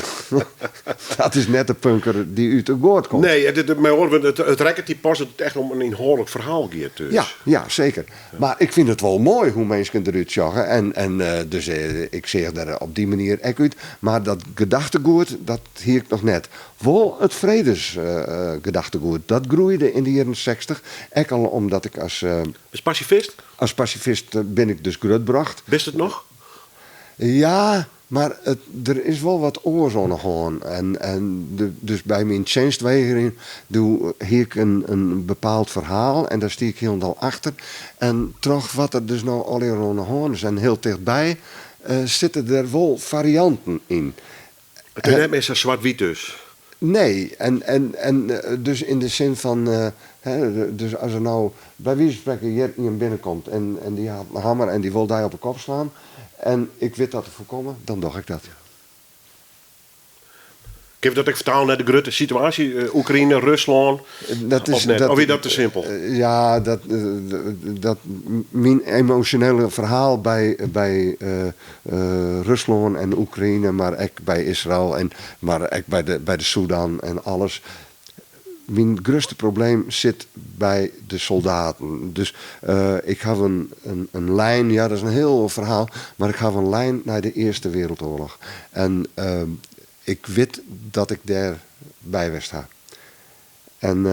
dat is net de punker dy't út de goat komt. Nee, it, mei oare wurden, it rekket dy pas dat it echt om in ynhâldlik ferhaal giet. Dus. Ja, ja, seker. Mar ik fyn it wol moai hoe minsken derút sjogge. En, en dus ik seach der op dy manier ek út. Mar dat gedachtegoed. gedachtegoed, dat hie ik noch net. Wol it fredesgedachtegoed, dat groeide yn de jierren 60, ek al omdat ik as. As pasifist? As pasifist bin ik dus grutbrocht. Bist it noch? Ja, mar it, der is wol wat oars oan 'e hân. En, en de, dus by myn tsjinstwegering, doe hie ik in, in bepaald ferhaal en dêr stie ik hielendal achter. En troch wat der dus no allegear oan 'e hân is en hiel tichtby, sitte der wol farianten yn. It is net mear sa swart-wyt dus? Nee, en, en, en dus yn de sin fan, hè, dus as der no by wize fan sprekken hjir ien binnenkomt en, en dy hat in hammer en dy wol dy op 'e kop slaan en ik wit dat te foarkommen, dan doch ik dat. Kinne we dat ek fertalen nei de grutte situaasje, Oekraïne, Ruslân? Dat is, Of net? dat, Of wie dat te simpel? Ja, dat, dat, myn emosjonele ferhaal by, by Ruslân en Oekraïne, mar ek by Israel en mar ek by de, by de Sudan en alles. Myn grutste probleem sit by de soldaten. Dus ik haw in, in, in lijn, ja dat is in hiel oar ferhaal, mar ik haw in lijn nei de Earste Wereldoarloch. En ik wit dat ik dêr by west ha. En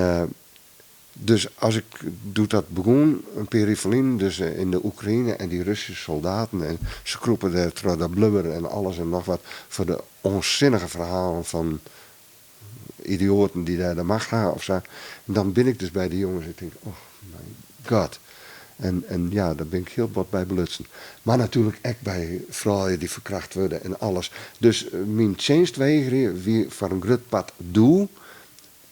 dus as ik doe't dat begûn, in pear jier ferlyn, dus yn de Oekraïne en dy Russyske soldaten en se krûpe dêr troch dat blubber en alles en noch wat foar de ûnsinnige ferhalen fan idioaten dy't dêr de macht ha of sa. En dan bin ik dus by dy jonges en ik tink, oh my god. En, en ja, dêr bin ik hiel bot by belutsen. Mar natuerlik ek by froulju dy't ferkracht wurde en alles. Dus myn tsjinstwegerje wie foar in grut part doe.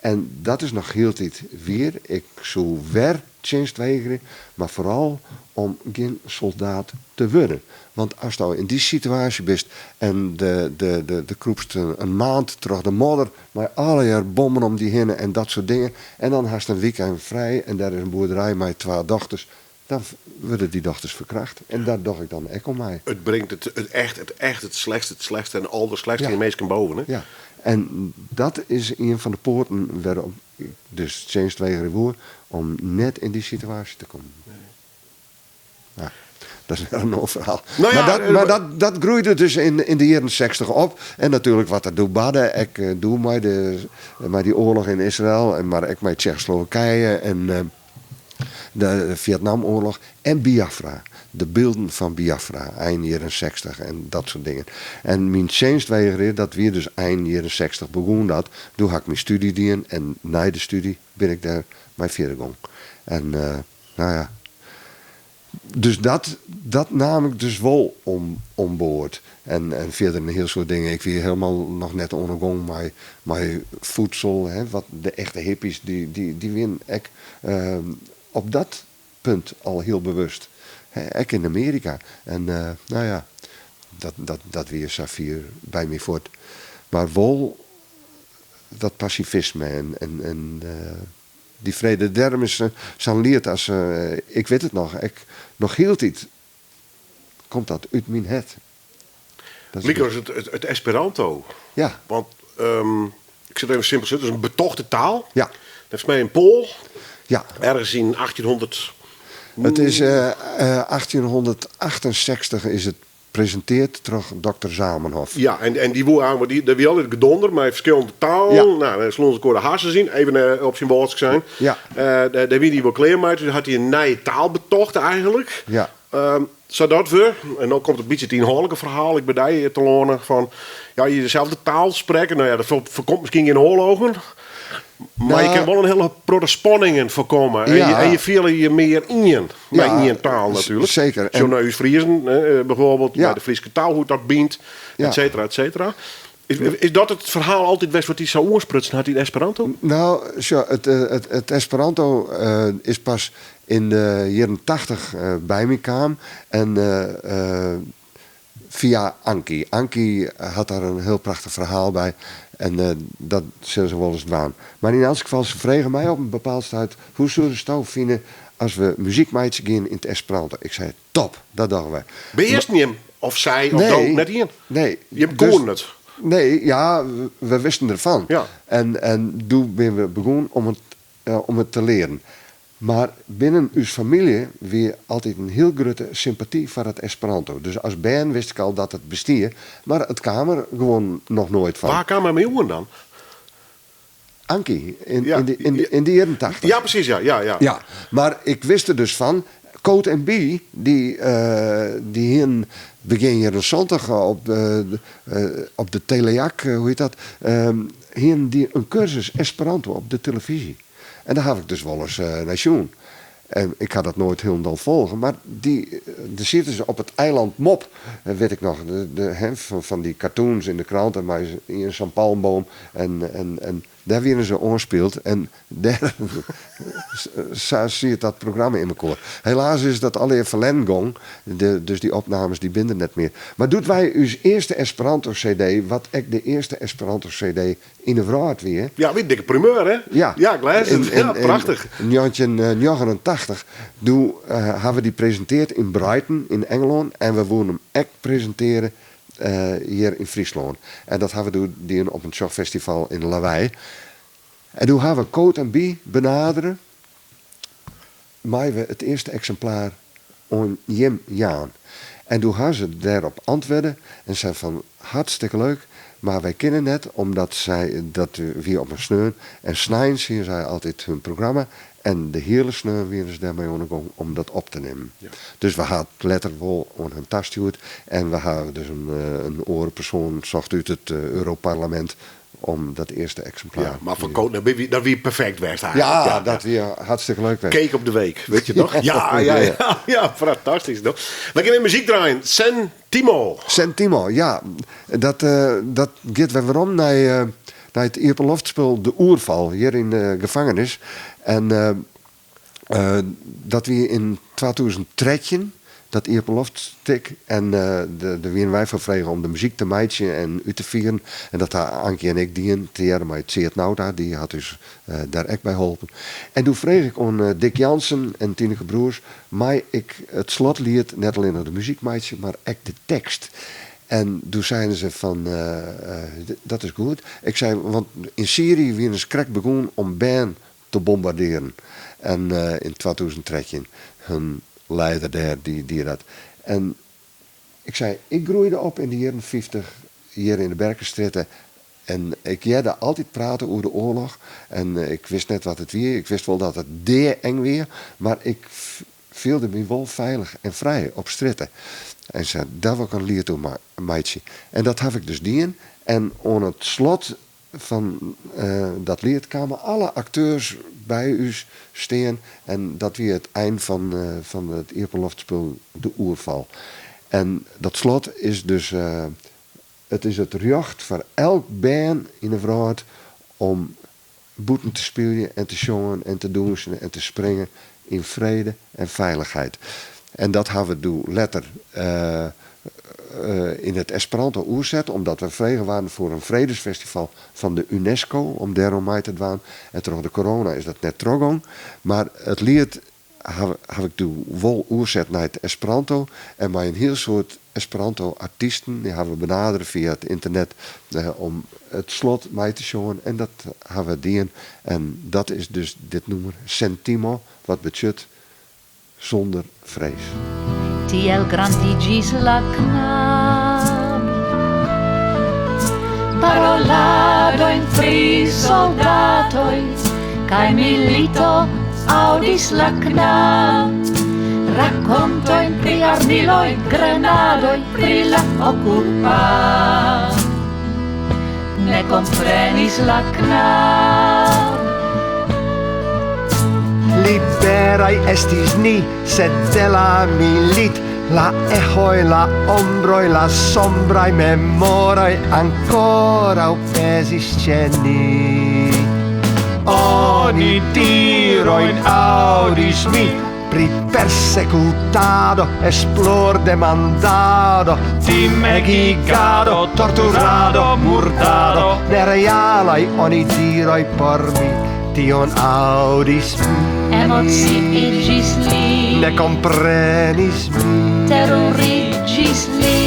En dat is noch hieltyd wier. Ik soe wer tsjinstwegerje, mar foaral om gjin soldaat te wurden. Want asto yn dy situaasje bist en de, de, de, de krûpst in maand troch de modder mei allegear bommen om dy hinne en dat soart dingen en dan hast in wykein frij en dêr is in boerderij mei twa dochters, dan wurde dy dochters ferkracht. En dêr doch ik dan ek oan mei. It bringt it, it echt, it echt it slechtste, it slechtste en alderslechtste yn minsken boven, hè? Ja, en dat is ien fan de poarten wêrop ik dus tsjinstwegerje woe om net yn dy situaasje te kommen. Ja, dat is wer in oar ferhaal. Nou ja, mar dat, mar dat, dat groeide dus yn, yn de jierren 60 op. En natuerlik wat der doe barde, ek doe mei, de, mei dy oarloch yn Israel, en mar ek mei Tsjechoslowakije en de Vietnamoarloch en Biafra. De bylden fan Biafra, ein jierren 60 en dat soart dingen. En myn tsjinstwegerje, dat wie dus ein jierren 60 begûn dat. Doe ha ik myn stúdzje dien en nei de stúdzje bin ik dêr mei fierder gong. En nou ja, dus dat, dat naam ik dus wol om, om board. En, en fierder in hiel soad dingen. Ik wie hielendal noch net oan 'e gong mei, mei fiedsel. Hè, wat de echte hippies, dy, dy, dy wienen ek op dat punt al hiel bewust. Hè, ek yn Amearika. En nou ja, dat, dat, dat wie safier by my fuort. Mar wol dat pasifisme en, en, en dy frede. Dêrom is sa'n liet as Ik wit it noch, ek noch hieltyd komt dat út myn hert. Dat is Lykas it, it, it Esperanto. Ja. Want ik sil it even simpel sizze, it is in betochte taal. Ja. Neffens my in Poal. Ja. Ergens yn 1800. It is 1868 is it presintearre troch dokter Zamenhof. Ja, en, en dy woe oan, dy, der wie altyd gedonder mei ferskillende talen. Ja. Nou, dan sloegen se elkoar de harsens yn, even op syn Wâldsk sein. Ja. Dêr, dêr wie dy wol klear mei, dus hat hy in nije taal betocht eigentlik. Ja. Sadat we, en no komt in bytsje it ynhâldlike ferhaal ek by dy telâne, fan ja, je deselde taal sprekke, no ja, dat foarkomt miskien gjin oarlogen, mar je Nou, kinne wol in hiele protte spanningen foarkomme. En Ja. je, en je fiele je mear ien mei Ja, ien taal natuerlik. zeker. Sjoch En- nei ús Friezen, bijvoorbeeld, Ja. mei de Fryske taal, hoe't dat bynt, Ja. et cetera, et cetera. Is, is dat it ferhaal altyd west wat dy sa oansprutsen hat yn Esperanto? Nou, sjoch, it, it, it Esperanto is pas yn de jierren 80 by my kaam. En fia Ankie. Ankie hat dêr in hiel prachtich ferhaal by. En dat sille se wolris dwaan. Mar yn elts gefal, se frege my op in bepaald stuit... Hoe soesto fine as we muzyk meitsje gean yn it Esperanto? Ik sei, top, dat dogge we. Wisten jim, of sy, of Nee. do, net ien? Nee. Jim Dus- koenen it? Nee, ja, we wisten derfan. Ja. En, en doe binne we begûn om it, om it te learen. Mar binnen ús famylje wie altyd in hiel grutte sympaty foar it Esperanto. Dus as bern wist ik al dat it bestie, mar it kaam der gewoan noch noait fan. Wa kaam dermei oan dan? Ankie, yn de jierren tachtich. Ja, presys, ja. Ja, ja. Ja, mar ik wist der dus fan. Koot en Bie, dy, dy hienen begjin jierren santich op, op de Teleac, hoe hjit dat, hienen dy in kursus Esperanto op de telefyzje. En dêr haw ik dus wolris nei sjoen. En ik ha dat noait hielendal folge, mar dy, der sieten se op it eiland Mop, wit ik noch, de, fan dy cartoons yn de krante mei ien sa'n palmboom en, en, en dêr wiene se oanspield en dêr sa siet dat programma yn mekoar. Helaas is dat allegear ferlern gong, dus dy opnames dy binne der net mear. Mar doe't wy ús earste Esperanto-CD, wat ek de earste Esperanto-CD yn de wrâld wie. Ja, wie in dikke primeur, hè? Ja. Ja, ik lês it. Ja, prachtich. Yn 1989, doe hawwe we dy presinteard yn Brighton yn Engelân en we woene him ek presinteare hjir yn Fryslân. En dat hawwe we doe dien op in tsjochfestival yn Lawei. En doe hawwe we Koot en Bie benadere, meie we it earste eksimplaar oan jim jaan. En doe ha se dêrop antwurde en sei fan hartstikke leuk, mar wy kinne net omdat sy, dat wie op in sneon, en sneins hiene sy altyd hun programma en de hiele sneon wiene se dêrmei oan de gong om dat op te nimmen. Dus we ha it letter wol oan hun tastjoerd en we ha dus in oare persoan socht út it Europarlemint om dat earste eksimplaar. Ja, mar foar Koot, dat wie perfekt west eigentlik. Ja, dat wie hartstikke leuk west. Cake op de week, wit je noch? Ja, ja, ja, ja, fantastysk doch. Wy gean even muzyk draaien. Sen Timo. Sen Timo, ja. Dat, dat giet wer werom nei, nei it iepenloftspul De Oerfal hjir yn de gefangenis. En Dat wie yn 2013, dat iepenloftstik. En dêr wiene wy foar frege om de muzyk te meitsjen en út te fieren. En dat ha Ankie en ik dien, tegearre mei Tseard Nauta, dy hat ús dêr ek by holpen. En doe frege ik oan Dick Jansen en Tineke Broers, mei ik it slotliet net allinnich de muzyk meitsje, mar ek de tekst? En doe seinen se fan, dat is goed. Ik sei, want yn Syrië wiene se krekt begûn om bern te bombardearen. En yn 2013, hun leider dêr, dy die dat. En ik sei, ik groeide op yn de jierren 50 hjir yn de Berkenstrjitte en ik hearde altyd praten oer de oarloch en ik wist net wat it wie. Ik wist wol dat it dea-eng wie, mar ik fielde my wol feilich en frij op strjitte. En sei, dêr wol ik in liet oer meitsje. En dat haw ik dus dien. En oan it slot Fan dat liet kamen alle akteurs by ús stean en dat wie it ein fan fan it iepenloftspul De Oerfal. En dat slot is dus it is it rjocht foar elk bern yn de wrâld om bûten te spyljen en te sjongen en te dûnsen en te springen yn frede en feilichheid. En dat hawwe we doe letter yn it Esperanto oerset, omdat we frege waarden foar in fredesfestival fan de UNESCO om dêroan mei te dwaan. En troch de corona is dat net trochgong. Mar it liet haw ik doe wol oerset nei it Esperanto en mei in hiel soad Esperanto-artysten, dy hawwe we benadere fia it ynternet om it slot mei te sjongen en dat hawwe we dien. En dat is dus dit nûmer, Sentimo, wat betsjut sûnder frees. Tiel grandiĝis la knabo, Paroladojn pri soldatoj kaj milito aŭdis la knab', Rakontojn pri armiloj, grenadoj, pri la okupado. Ne komprenis la knab'. Liberaj estis ni, sed de la milit, la eĥoj, la ombroj, la sombraj memoroj ankoraŭ pezis ĉe ni. Oni dirojn aŭdis mi pri persekutado, esplordemandado, timegigado, torturado, murdado, nerealaj onidiroj por mi, tion aŭdis mi. Emociiĝis li. Ne komprenis mi. Teruriĝis li.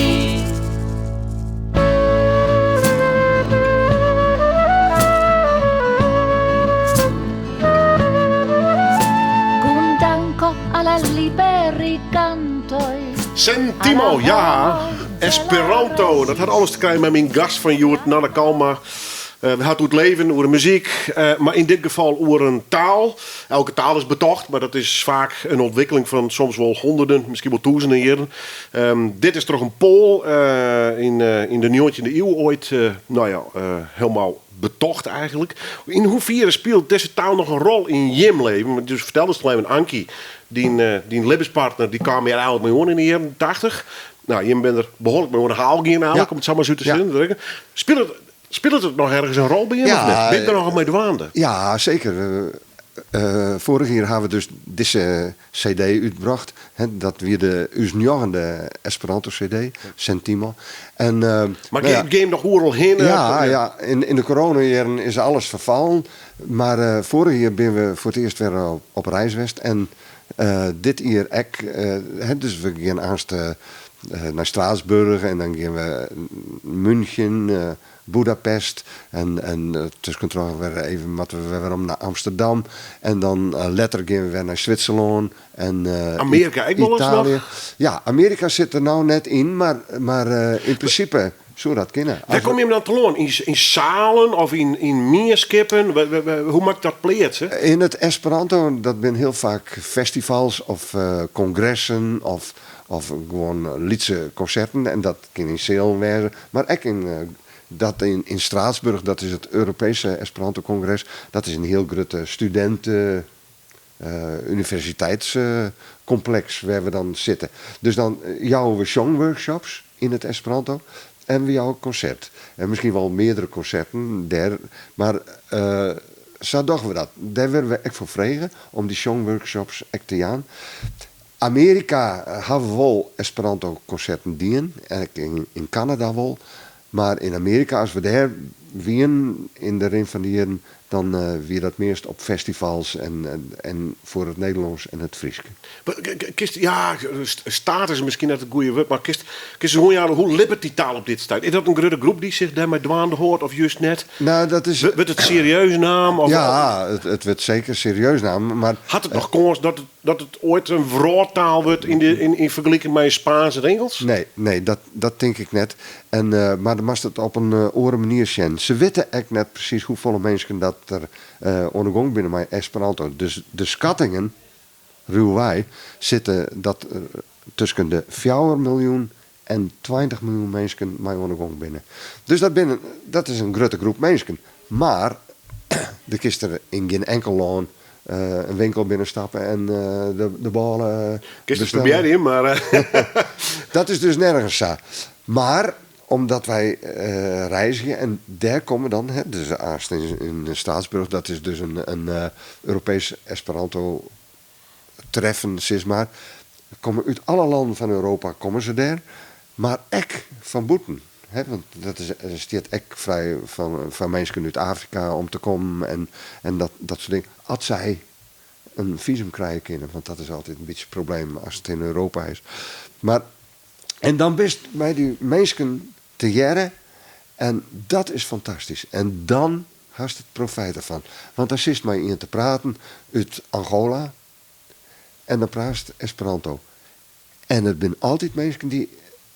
la liberigantoj. Sentimo, ja, Esperanto. Dat hat alles te krijen mei myn gast fan hjoed, Nanne Kalma. We ha it oer it leven, oer de muzyk, mar yn dit gefal oer in taal. Elke taal is betocht, mar dat is faak in ûntwikkeling fan soms wol hûnderten, miskien wol tûzenen jierren. Dit is troch in Poal yn de njoggentjinde iuw oait, no ja, helemaal betocht eigentlik. Yn hoefiere spilet dizze taal noch in rol yn jim leven? Want do ferteldest al even, Ankie, dyn libbenspartner, dy kaam hjir eigentlik mei oan yn de jierren tachtich. No, jim binne der behoarlik mei oan de haal gien eigentlik, om it sa mar ris út te sizzen. Spilet Spilet it noch ergens in rol by jim of net? Bin der noch mei dwaande? Ja, seker. Foarich jier hawwe we dus dizze CD útbrocht. Dat wie de ús njoggende Esperanto CD, Sentimo. En, Mar gean jim noch oeral hinne? Ja, ja. Yn de coronajierren is alles ferfallen. Mar foarich jier binne we foar it earst wer op reis west. En dit jier ek. Dus we gean aanst nei Straatsburg en dan gean we München, Boedapest en en tuskentroch wer even moatte we wer werom nei Amsterdam en dan letter gean we wer nei Switserlân en Amearika ek wolris noch? Italië. Ja, Amearika sit der no net yn, mar mar yn prinsipe soe dat kinne. Wêr komme jim dan telâne? Yn salen of yn mienskippen? Hoe moat ik dat pleatse? Yn it Esperanto, dat binne hiel faak festivals of kongressen of Of gewoan lytse konserten en dat kin yn sealen wêze, mar ek yn dat yn Straatsburg, dat is it Europeeske Esperanto Kongres, dat is in hiel grut studinte universiteitskompleks wêr we dan sitte. Dus dan jouwe we sjongworkshops yn it Esperanto en we jouwe konsert. En miskien wol meardere konserten dêr, mar sa dogge we dat. Dêr wurde we ek foar frege om dy sjongworkshops ek te jaan. Amearika hawwe wol Esperanto-konserten dien, ek yn Kanada wol. Mar yn Amearika, as we dêr wienen yn de rin fan de jierren, dan wie dat meast op festivals en foar it Nederlânsk en it Frysk. Kinst, ja, status is miskien net it goede wurd, mar kinst ris oanjaan hoe libbet dy taal op dit stuit? Is dat in grutte groep dy't sich dêrmei dwaande hâldt of just net? Nou, dat is. Wurdt it serieus naam? Of, Ja, it wurdt seker serieus naam, mar. Hat it noch kâns dat it Dat it oait in wrâldtaal wurdt yn fergeliking mei Spaansk en Ingelsk? Nee, nee, dat, dat tink ik net. En, mar dan moatst it op in oare manier sjen. Se witte ek net presys hoefolle minsken dat der oan de gong binne mei Esperanto. Dus de skattingen, ruwwei, sitte dat tusken de fjouwer miljoen en 20 miljoen minsken mei oan de gong binne. Dus dat binne, dat is in grutte groep minsken. Mar do kinst der yn gjin enkel lân in winkel binnen stappe en de bôle Kinst it bestelle. probearje, mar. Dat is dus nergens sa. Mar omdat wy reizgje en dêr komme dan, hè, dus aanst yn Straatsburg, dat is dus in Europees Esperanto treffen, sis mar, komme út alle lannen fan Europa komme se dêr, mar ek fan bûten. Hè, want dat is, der stiet ek frij fan, foar minsken út Afrika om te kommen en, en dat, dat soart dingen. As sy in visum krije kinne, want dat is altyd in bytsje it probleem as it yn Europa is. Mar, en dan bist mei dy minsken tegearre en dat is fantastysk. En dan Hast it profijt derfan. Want dan sitst mei ien te praten út Angola en dan praatst Esperanto. En it binne altyd minsken dy't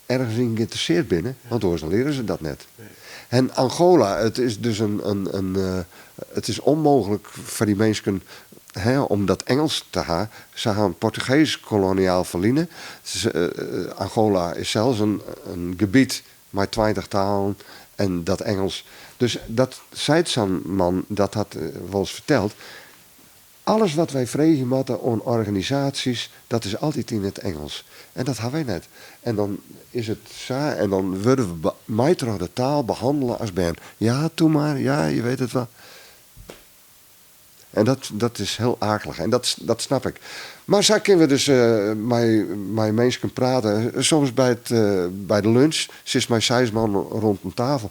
ergens yn geïnteresseerd binne, want oars dan leare se dat net. En Angola, it is dus in, in, in, it is ûnmooglik foar dy minsken, hè, om dat Ingelsk te ha. Se ha in Portugeesk koloniaal ferline. Angola is sels in, in gebiet Mei 20 talen en dat Engels. Dus dat seit sa'n man, dat hat wolris ferteld, alles wat wy freegje moatte oan organisaasjes, dat is altyd yn it Engels. En dat ha wy net. En dan is it sa en dan wurde we mei troch de taal behannele as bern. Ja, toe mar, ja, je weet het wel. En dat, dat is hiel aaklich en dat, dat snap ik. Mar sa kinne we dus mei, mei minsken prate. Soms by, it, by de lunch sitst mei seis man rûn in tafel.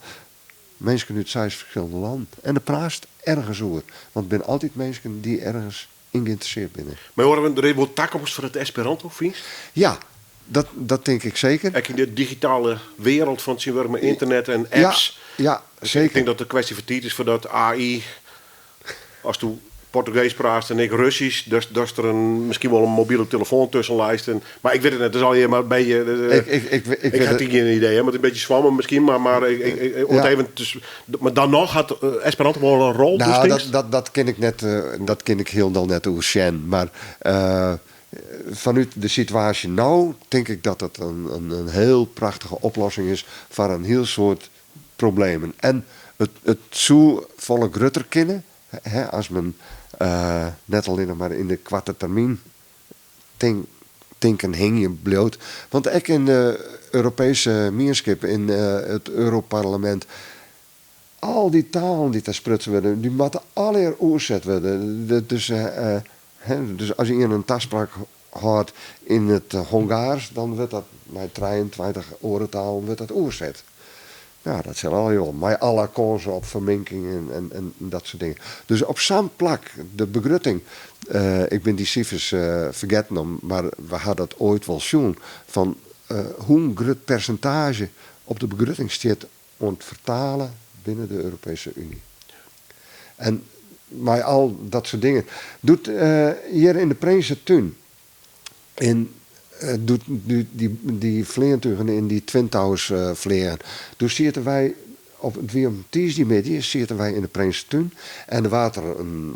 Minsken út seis ferskillende lannen. En do praatst ergens oer. Want it binne altyd minsken dy't ergens yn geïnteresseerd binne. Mar hoare we der is wol takomst foar it Esperanto, fynst? Ja, dat, dat tink ik seker. Ek yn de digitale wereld fan tsjintwurdich mei ynternet en apps. Ja, ja, Ik seker. tink dat it in kwestje fan tiid is foardat AI As do Portugees praatst en ik Russysk, dus datst der in, miskien wol in mobile telefoan tusken leist. En, mar ik wit it net, it is allegear mar in beetje. Ik Ik wit ha it. gjin idee, hè, want in beetje swammen miskien, mar ik, om it Ja. even te, mar dan noch hat Esperanto wol in rol, Nou, dus dat kin ik net, dat kin ik hielendal net oersjen. Mar fanút de situaasje no tink ik dat dat in hiel prachtige oplossing is foar in hiel soad problemen. En it soe folle grutter kinne, hè, as men net allinnich mar yn de koarte termyn tinken hingjen bliuwt. Want ek yn de Europeeske mienskip, yn it Europarlemint, al dy talen dy't dêr sprutsen wurde, dy moatte allegear oerset wurde. Dus, hè, as ien in taspraak hâldt yn it Hongaars, dan wurdt dat nei 23 oare talen wurdt dat oerset. Nou, dat sil al joh, mei alle kânsen op ferminking en dat soart dingen. Dus op sa'n plak, de begrutting, ik bin dy sifers fergetten, mar we ha dat oait wol sjoen, fan hoe grut persintaazje op de begrutting stiet oan it fertalen binnen de Europeeske Uny. En mei al dat soart dingen. Doe't hjir yn de Prinsetún, in, doe't dy fleantugen yn dy Twin Towers fleagen, doe sieten wy, op, it wie op tiisdeitemiddei, sieten wy yn de Prinsetún en der waard der in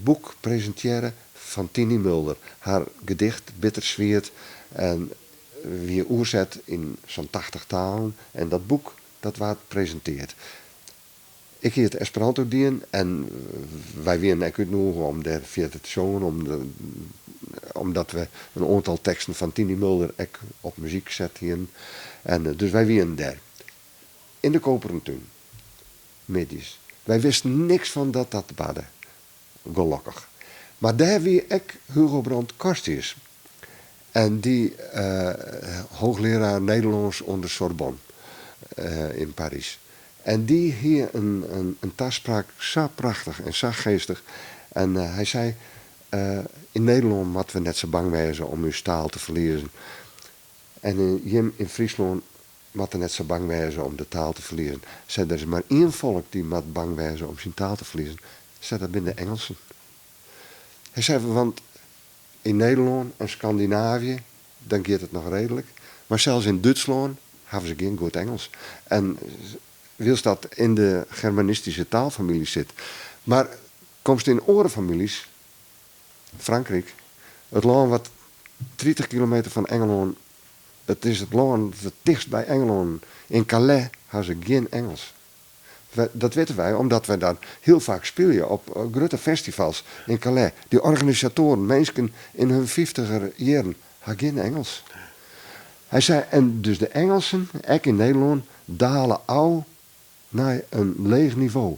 boek presintearre fan Tiny Mulder. Har gedicht Bitterswiet en wie oerset yn sa'n 80 talen en dat boek dat waard presintearre. Ik hie it Esperanto dien en wy wiene ek útnûge om dêr fierder te sjongen, omdat we in oantal teksten fan Tiny Mulder ek op muzyk set hiene. En dus wy wiene dêr. Yn de Koperen Tún. Middeis. Wy wisten niks fan dat dat barde. Gelokkich. Mar dêr wie ek Hugo Brandt Corstius. En dy hoogleraar Nederlânsk oan de Sorbonne yn Parys. En dy hie in taspraak sa prachtich en sa geastich. En hy sei, yn Nederlân moatte we net sa bang wêze om ús taal te ferliezen. En jim yn Fryslân moatte net sa bang wêze om de taal te ferliezen. Sei, der is mar ien folk dy't moat bang wêze om syn taal te ferliezen. Sei, dat binne de Ingelsen. Hy sei, want yn Nederlân en Skandinavië, dan giet it noch reedlik. Mar sels yn Dútslân hawwe se gjin goed Ingelsk. En wylst dat yn de Germanistyske taalfamylje sit. Mar komst yn oare famyljes, Frankryk, it lân wat 30 kilometer fan Ingelân, it is it lân it tichtst by Ingelân. Yn Calais hawwe se gjin Ingelsk. Dat witte wy, omdat wy dêr hiel faak spylje op grutte festivals yn Calais. Dy organisatoaren, minsken yn har fyftiger jierren, hawwe gjin Ingelsk. Hy sei, en dus de Ingelsen, ek yn Nederlân, dale ôf nei in leech nivo.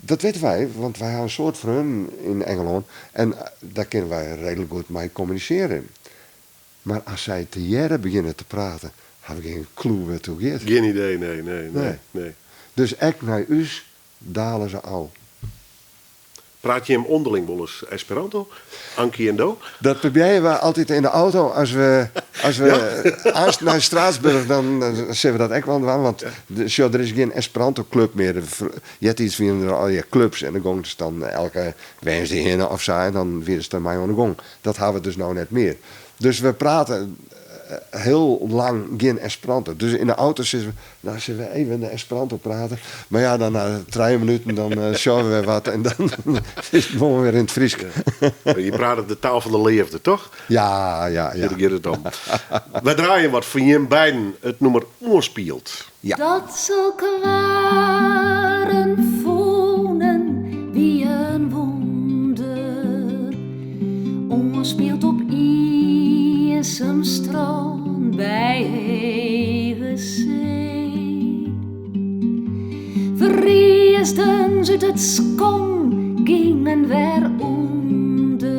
Dat witte wy, want wy hawwe in soad freonen yn Ingelân en dêr kinne wy reedlik goed mei kommunisearje. Mar as sy tegearre begjinne te praten, hawwe we gjin clue wêr't it oer giet. Gjin idee, nee, Nee. Nee. Dus ek nei ús dale se ôf. Praat jim ûnderling wolris Esperanto? Ankie en do? Dat probearje we altyd yn de auto. As we aanst nei Straatsburg, dan sille we dat ek wol dwaan. Want sjoch, der is gjin Esperanto-klup mear. Eartiids wiene der allegear klups en dan gongen se dan elke woansdei hinne of sa. En dan wiene se dermei oan de gong. Dat hawwe we dus no net mear. Dus we prate hiel lang gjin Esperanto. Dus yn de auto sizze we, nou sille we even de Esperanto prate. Mar ja, dan nei 3 minuten dan sjogge we wer wat en dan is it gewoan wer yn it Frysk. Je prate de taal fan de leafde, toch? Ja. Dêr giet it om. Wy draaie wat fan jim beiden, it nûmer Oanspield. Ja. Dat sokke waren fûnen wie in wûnder. Oanspield op iensum strân by hege see. Ferriisden se út it skom, gyngen wer ûnder.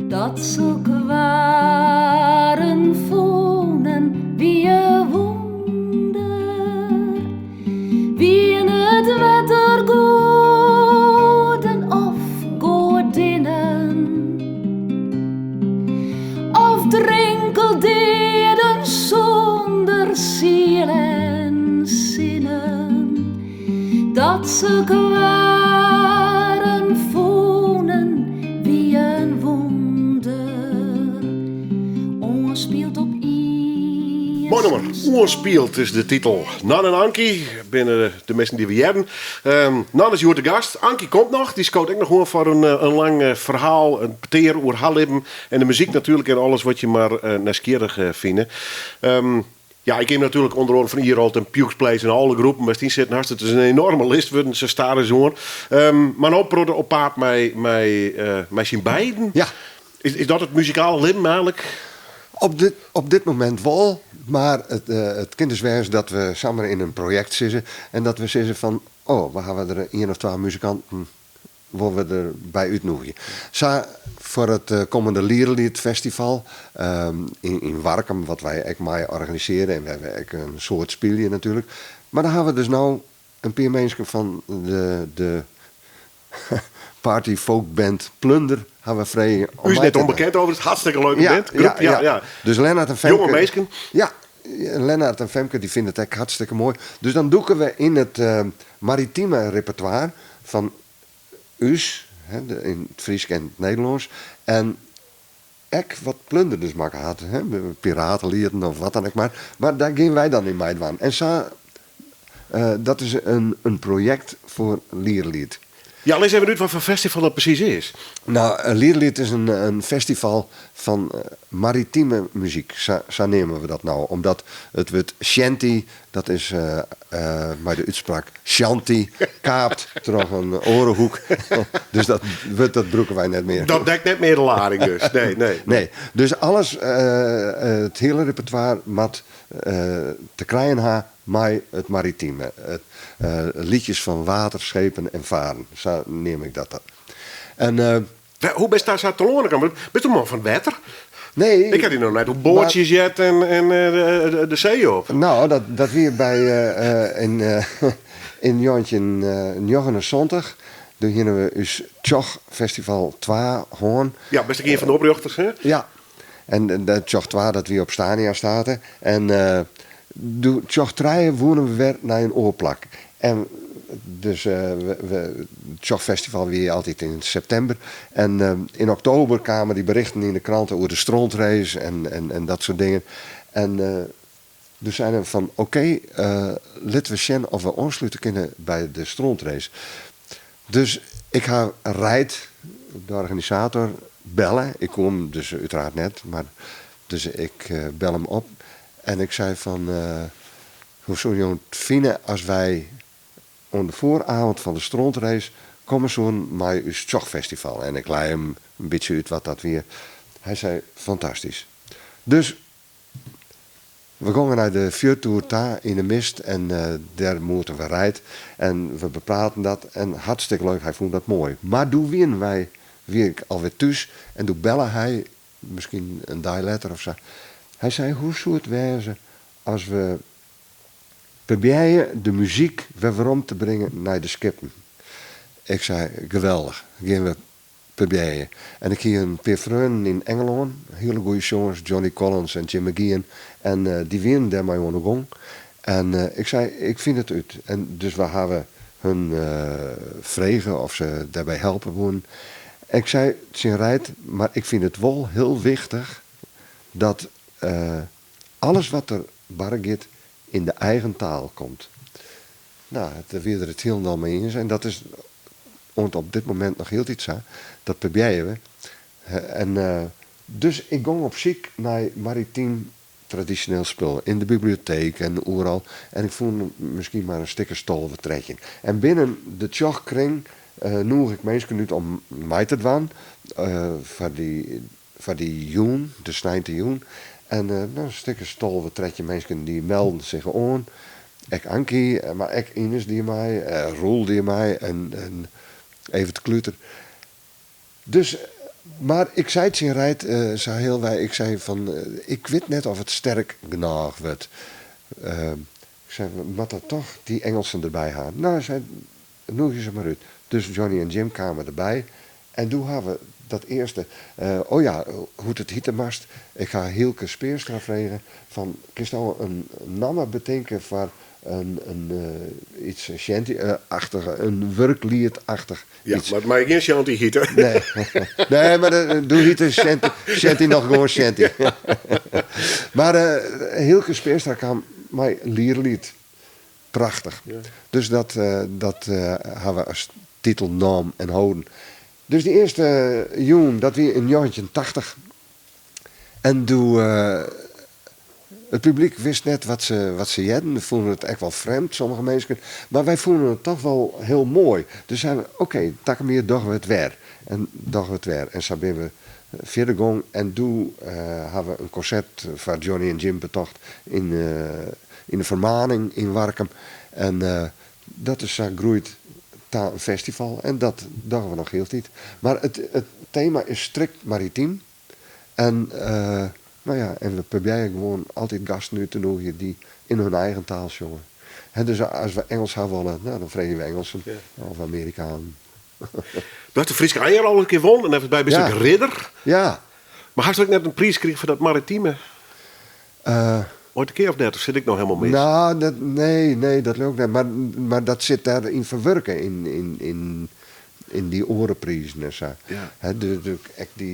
Dat sokke waren fûnen wie in wûnder. Wiene it wettergoaden of goadinnen? Of drinkeldeaden sûnder siel en sinnen? Dat sokke waren. Moai nûmer. Oanspield is de titel. Nan en Ankie binne de minsken dy't we hearden. Nan is hjoed de gast. Ankie komt noch. Dy skoot ek noch oan foar in lang ferhaal, in petear oer har libben en de muzyk natuerlik en alles wat je mar nijsgjirrich fine. Ja, ik ken him natuerlik ûnder oaren fan Irolt en Pukes Place en alle groepen wêr'tst yn sitten hast. It is in enoarme list wurden, sa stadichoan. Mar no protte op paad mei syn beiden. Ja. Is dat it muzikale libben eigenlik? Op dit momint wol, mar it kin dus wêze dat we samar yn in projekt sizze en dat we sizze fan, oh, we hawwe der ien of twa muzikanten wolle we der by útnûgje. Sa foar it kommende Lierelietfestival yn Warkum, wat wy ek mei organisearje en wêr't we ek in soad spylje natuerlik. Mar dan hawwe we dus no in pear minsken fan de party folkband Plunder hawwe we frege om Us mei net te ûnbekend overigens, hartstikke leuke Ja, band. Groep, ja, ja, ja. ja. Dus Lennart en Femke. Jonge minsken. Ja, Lennart en Femke dy fine it ek hartstikke moai. Dus dan dûke we yn it maritime repertoire fan ús, hè, yn it Frysk en it Nederlânsk. En ek wat Plunder dus makke hat, hè, piratelieten of wat dan ek mar. Mar dêr gean wy dan yn meidwaan. En sa, dat is in projekt foar Liereliet. Ja, lis even út wat foar festival dat presys is. Nou, Liereliet is in festival fan maritime muzyk, sa neame we dat no. Omdat it wurd shanty, dat is mei de útspraak shanty, kaapt troch in oare hoek. Dus dat wurd dat brûke wy net mear. Dat dekt net mear de lading dus, nee, nee. Nee, dus alles, it hiele repertoire moat te krijen ha mei it maritime. Liedjes fan waterschepen en varen, sa neam ik dat. En, Hoe bist dêr sa telâne kommen? Bist in man fan it wetter? Nee. Ik ha dy noch net op boatsjes heard en de see op. Nou, dat wie by yn 1979. Doe hiene we ús Tsjoch Festival 2 hân. Ja, bist ek ien fan de oprjochters, hè? Ja. En dat Tsjoch 2, dat wie op Stania State. En doe Tsjoch 3 woene we wer nei in oar plak. En dus we, it Tsjoch Festival wie altyd yn septimber. En yn oktober kamen dy berichten yn de krante oer de strontrace en dat soart dingen. En doe seine we fan oké, litte we sjen oft we oanslute kinne by de strontrace. Dus ik ha Reid, de organisator, belle. Ik koe him dus uiteraard net, mar dus ik belle him op en ik sei fan, hoe soene jo it fine as wy oan de foaravond fan de strontrace komme soenen mei ús Tsjochfestival? En ik lei him in bytsje út wat dat wie. Hy sei, fantastysk. Dus we gongen nei de Fjoertoer ta yn de mist en dêr moeten we Reid en we bepraten dat en hartstikke leuk, hy fûn dat moai. Mar doe wienen wy, wie ik alwer thús en doe belle hy, miskien in dei letter of sa, hy sei, hoe soe it wêze as we probearje de muzyk wer werom te bringen nei de skippen? Ik sei, geweldich, gean we probearje. En ik hie in pear freonen yn Engelân, hiele goede sjongers, Johnny Collins en Jim McGeehan, en dy wienen dêrmei oan de gong. En ik sei, ik fyn it út. En dus we hawwe hun frege oft se dêrby helpe woenen. En ik sei tsjin Reid, mar ik fyn it wol hiel wichtich dat alles wat der barre giet yn de eigen taal komt. Nou, dêr wie er it hielendal mei iens. En dat is oant op dit momint noch hieltyd sa. Dat probearje we. En dus ik gong op syk nei maritym tradisjoneel spul. Yn de biblioteek en oeral. En ik fûn miskien mar in stik as 12, 13. En binnen de Tsjochkring noege ik minsken út om mei te dwaan. Foar dy jûn, de sneintejûn. En no, in stik as 12, 13 minsken dy melden sich oan. Ek Ankie, mar ek Ines die mei, Roel die mei en Evert Kluter. Dus, mar ik sei tsjin Reid sa healwei, ik sei fan, ik wit net oft it sterk genôch wurdt. Ik sei, we moatte toch dy Engelsen derby ha. No, hy sei, Noegje se mar út. Dus Johnny en Jim kamen derby en doe ha we dat earste, oh ja, hoe't it hite moast, ik ha Hielke Speerstra frege fan kinsto in namme betinke foar in iets shanty-achtige, in wurkliet-achtich Ja, iets. mar it mei gjin shanty hjitte. Nee, nee, mar doe hiet shanty, shanty noch gewoan shanty. Mar Hylke Speerstra kaam mei Liereliet. Prachtich. Dus dat, dat ha we as titel naam en holden. Dus dy earste jûn, dat wie yn njoggentjinhûnderttachtich. En doe, it publyk wist net wat se, wat se hearden. Fûnen it ek wol frjemd, sommige minsken. Mar wy fûnen it toch wol hiel moai. Dus seinen we, oké, takom jier dogge we it wer. En dogge we it wer. En sa binne we fierder gong. En doe ha we in konsert foar Johnny en Jim betocht yn, yn de Vermaning yn Warkum. En dat is sa groeid ta in festival en dat dogge we noch hieltyd. Mar it it tema is strikt maritym. En no ja, en we probearje gewoan altyd gasten út te nûgjen dy't yn hun eigen taal sjonge. Hè, dus as we Engels ha wolle, no, dan freegje we Engelsen of Amerikanen. Do hast de Fryske Anjer al in kear wûn en efterby bist ek ridder. Ja. Mar hast ek net in priis krigen foar dat maritime? Oait in kear of net? Of sit ik no helemaal mis? No, dat, nee, nee, dat leau ik net. Mar dat sit dêryn ferwurke, yn dy oare prizen en sa. Hè, de, ek dy,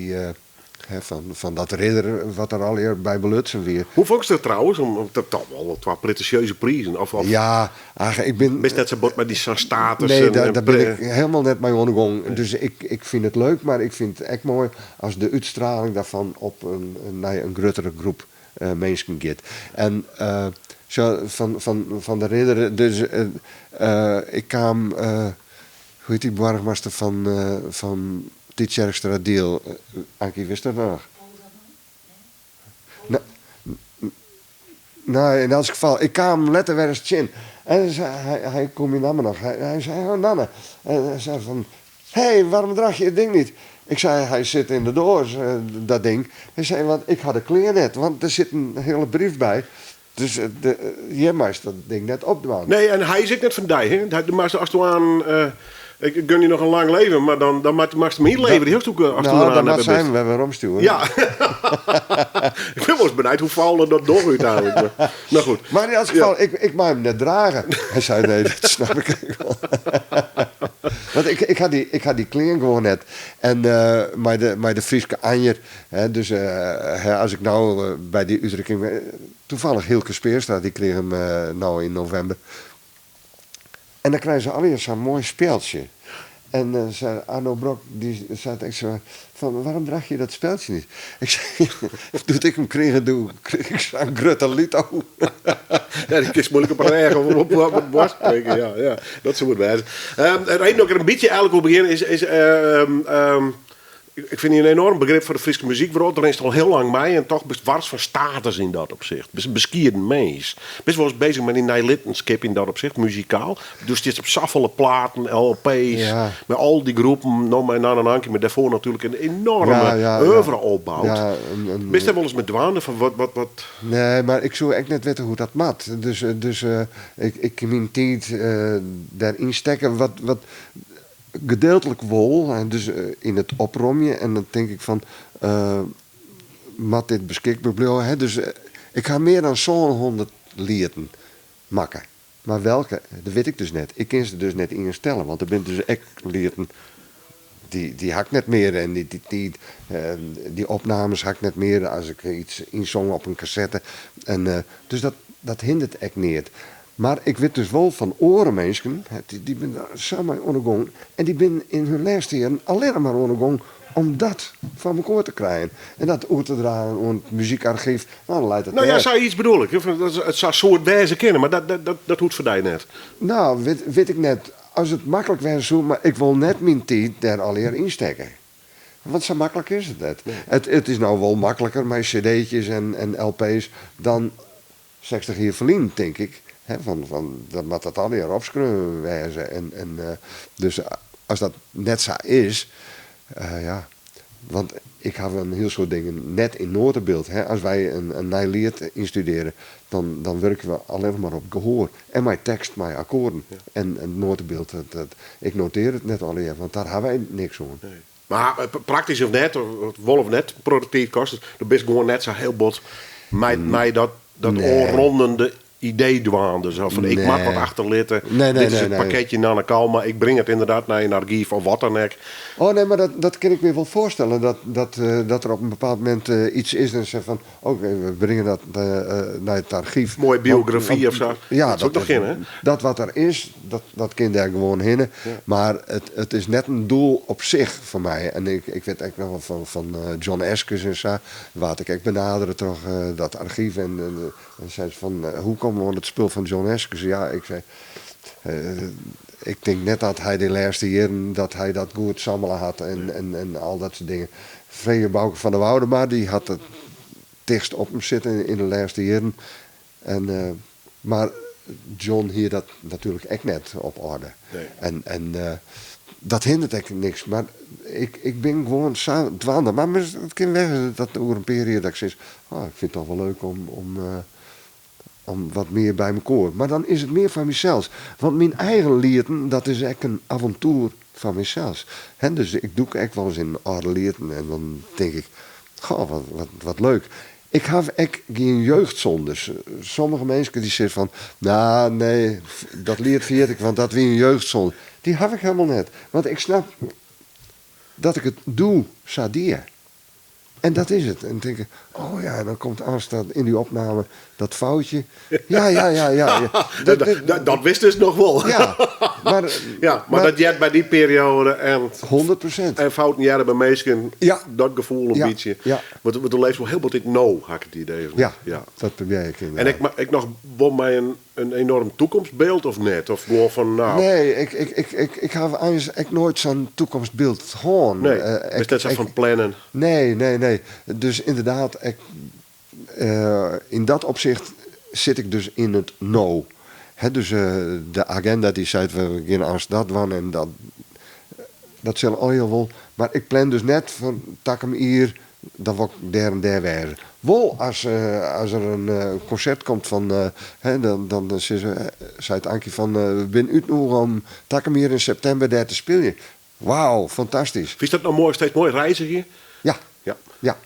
hè, fan dat ridder wat der allegear by belutsen wie. Hoe fûnst dat trouwens? Om, dat toch wol twa pretinsjeuze prizen? Of, of Ja, ach, ik bin... Bist net sa bot mei dy sa'n status? Nee, dêr bin ik helemaal net mei oan de gong. Dus ik fyn it leuk, mar ik fyn it ek moai as de útstraling daarvan op in, nei in gruttere groep minsken giet. En sjo, fan de ridder, dus ik kaam, hoe hjit dy boargemaster fan Tytsjerksteradiel, Ankie, witst dat noch? No, yn elts gefal, ik kaam him letter wer ris tsjin. En hy, hy koe myn namme noch. Hy sei, oh Nanne. En hy sei fan, hé, waarom draag je het ding niet? Ik sei, hy sit yn de doas, dat ding. Hy sei, want ik ha de klean net, want der sit in hiele brief by. Dus hjir meist dat ding net opdwaan. Nee, en hy is ek net fan dy, hè? Hy, moatst asto oan, ik gun dy noch in lang leven, mar dan, dan moatst him ynleverje, hè, asto, asto No, der dan aan moat sy bist. him wer weromstjoere. Ja. Ik bin wolris benijd hoe faul er dat docht úteinlik. Mar, no goed. Mar yn elts gefal, ik mei him net drage. Hy sei, nee, dat snap ik ek wol. Want ik ha dy klean gewoan net. En mei de Fryske Anjer, hè, dus hè, as ik no by dy útrikking, toevallig Hylke Speerstra, dy krige him no yn novimber. En dan krije se allegear sa'n moai spjeldsje. En sei Arno Brok, dy sei ek sa fan, waarom draag je dat speldje niet? Ik sei, doe't ik him krige, doe krige ik sa'n grutte lito. Ja, dy kinst muoilik op 'e rêch of op it boarst prikke. Ja, ja, dat soe it wêze. It reden dat ik der in bytsje eigentlik oer begjin is, is Ik fyn dy in enoarm begrip foar de Fryske muzykwrâld. Dêr rinst al hiel lang mei en toch bist wars fan status yn dat opsicht. Bist in beskieden mins. Bist wolris bezich mei dyn neilittenskip yn dat opsicht, muzikaal? Do stiest op safolle platen, LP's, mei al dy groepen, no mei Nanne en Ankie, mar dêrfoar natuerlik in enoarme oeuvre opboud. Bist dêr wolris mei dwaande fan wat, wat, wat. Nee, mar ik soe ek net witte hoe't dat moat. Dus, dus ik kin myn tiid dêryn stekke. Wat, wat, Gedeeltelijk wol, en dus yn it opromjen. En dan tink ik fan, moat dit beskikber bliuwe? Hè? Dus ik ha mear dan sânhûndert lieten makke. Mar welke, dat wit ik dus net. Ik kin se dus net iens telle, want der binne dus ek lieten dy ha ik net mear. En dy tiid, dy opnames ha ik net mear as ik iets ynsong op in kassette. En dus dat hindert ek neat. Mar ik wit dus wol fan oare minsken, dy binne der sa mei oan de gong en dy binne yn hun lêste jierren allinnich mar oan de gong om dat foar mekoar te krijen en dat oer te dragen oan it muzykargyf. No, dan leit it No ja, dêr. sa iets bedoel ik. It sa soe it wêze kinne, mar dat hoecht foar dy net. No, wit ik net. As it maklik wêze soe, mar ik wol net myn tiid dêr allegear yn stekke. Want sa maklik is it net. It is no wol makliker mei cd'tjes en LP's dan 60 jier ferlyn, tink ik, hè, fan dan moat dat allegear opskreaun wêze. En dus as dat net sa is, ja, want ik haw in hiel soad dingen net yn noatebyld. Hè. As wy in nij liet ynstudearje, dan wurkje we allinnich mar op gehoar en mei tekst, mei akkoarden. En it noatebyld, dat, ik notear it net allegear, want dêr ha wy niks oan. Nee. Mar praktysk of net, of wol of net produktief kostet, do bist gewoan net sa hiel bot mei dat oanrondende. idee dwaan. Dus fan ik moat wat achterlitte. Nee, Dit is nee, it nee. pakketje Nanne Kalma. Ik bring it ynderdaad nei in argyf of wat dan ek. Oh nee, mar dat kin ik my wol foarstelle. Dat der op in bepaald momint iets is en se fan, oké, we bringe dat nei it argyf. Moaie biografy of sa. Ja, Dat soe ek noch kinne, hè? Dat wat der is, dat kin dêr gewoan hinne. Mar it is net in doel op sich foar my. En ik wit ek noch wol fan John Eskes en sa, waard ik ek benadere troch dat argyf. En sei se fan, hoe komme we oan it spul fan John Eskes? Ja, ik sei, ik tink net dat hy de lêste jierren dat hy dat goed sammele hat en al dat soart dingen. Freegje Bauke van der Woude mar, dy hat it tichtst op him sitten yn de lêste jierren. En, mar John hie dat natuerlik ek net op oarder. Nee. En dat hindert ek niks. Mar ik bin gewoan sa dwaande. Mar it kin wêze dat oer in pear jier dat ik sis, oh, ik fyn it toch wol leuk om wat mear by mekoar. Mar dan is it mear foar mysels. Want myn eigen lieten, dat is ek in avontoer foar mysels. Hè, dus ik dûk ek wolris yn âlde lieten en dan tink ik, goh, wat leuk. Ik haw ek gjin jeugdsondes. Sommige minsken dy sizze fan, nou nee, dat liet ferjit ik, want dat wie in jeugdsonde. Dy haw ik helemaal net. Want ik snap dat ik it doe sa die. En dat is it. En dan tink ik, oh ja, en dan komt aanst dat yn dy opname dat foutje. Ja, ja, ja, ja, ja. Dat wist dus noch wol. Ja, mar, Ja, mar dat heart by dy perioade en 100%. En fouten hearre by minsken, Ja. dat gefoel in Ja, bytsje. ja. Want do leefst wol hiel bot yn it no, ha ik it idee. Ja, Ja. dat probearje ik En ynderdaad. ek noch wol mei in enorm toekomstbeeld of net? Of gewoan fan, nou... Nee, ik haw eins ek noait sa'n toekomstbyld hân. Nee, bist net sa fan plannen. Nee, nee, nee. Dus ynderdaad, yn dat opsicht sit ik dus yn it no. Hè, dus de agenda dy seit we gean aanst dat dwaan en dat sil allegear wol. Mar ik plan dus net fan takom jier, dan wol ik dêr en dêr wêze. Wol as der in konsert komt fan, hè, dan sizze, seit Ankie fan, we binne útnûge om takom jier yn septimber dêr te spyljen. Wauw, fantastysk. Fynst dat no moai, steeds moai reizgjen? Ja. Ja. Ja.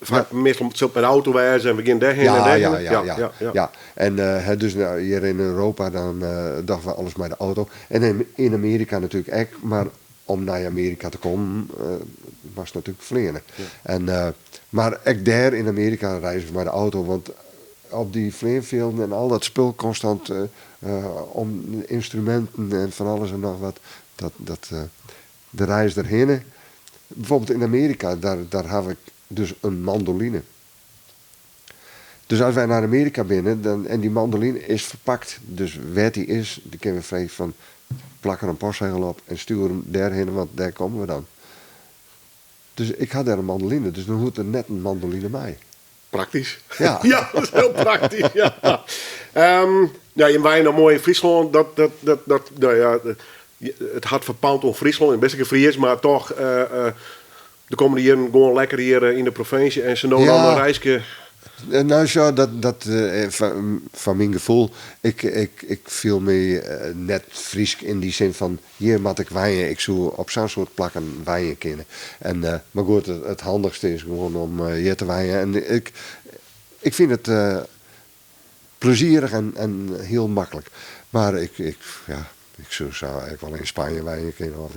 Faak meastal sil it mei de auto wêze en we gean dêrhinne Ja, en dêrhinne. ja, ja, Ja, ja. ja, ja. Ja. En hè, dus nou, hjir yn Europa dan dogge we alles mei de auto. En yn Amearika natuerlik ek, mar om nei Amearika te kommen, moatst natuerlik fleane. Ja. En, mar ek dêr yn Amearika reizgje we mei de auto, want op dy fleanfjilden en al dat spul konstant om ynstruminten en fan alles en noch wat, dat, de reis derhinne. Byfoarbyld yn Amearika, dêr haw ik dus in mandoline. Dus as wy nei Amearika binne, dan, en dy mandoline is ferpakt, dus wêr't dy is, dy kinne we freegje fan plak der in postsegel op en stjoer him dêrhinne, want dêr komme we dan. Dus ik ha dêr in mandoline, dus dan hoecht der net in mandoline mei. Praktysk. Ja. Ja, dat is hiel praktysk, ja. Ja, jim wenje no moai yn Fryslân, dat, no ja, it hert ferpand oan Fryslân, in bist in Fries, mar toch, de kommende jierren gewoan lekker hjir yn de provinsje en se no Ja. dan in reiske. Nou, zo, dat fan myn gefoel, ik fiel my net Frysk yn dy sin fan, hjir moat ik wenje, ik soe op sa'n soart plakken wenje kinne. En, mar goed, it handichste is gewoan om hjir te wenjen. En ik fyn it plezierich en hiel maklik. Mar ik soe sa ek wol yn Spanje wenje kinne of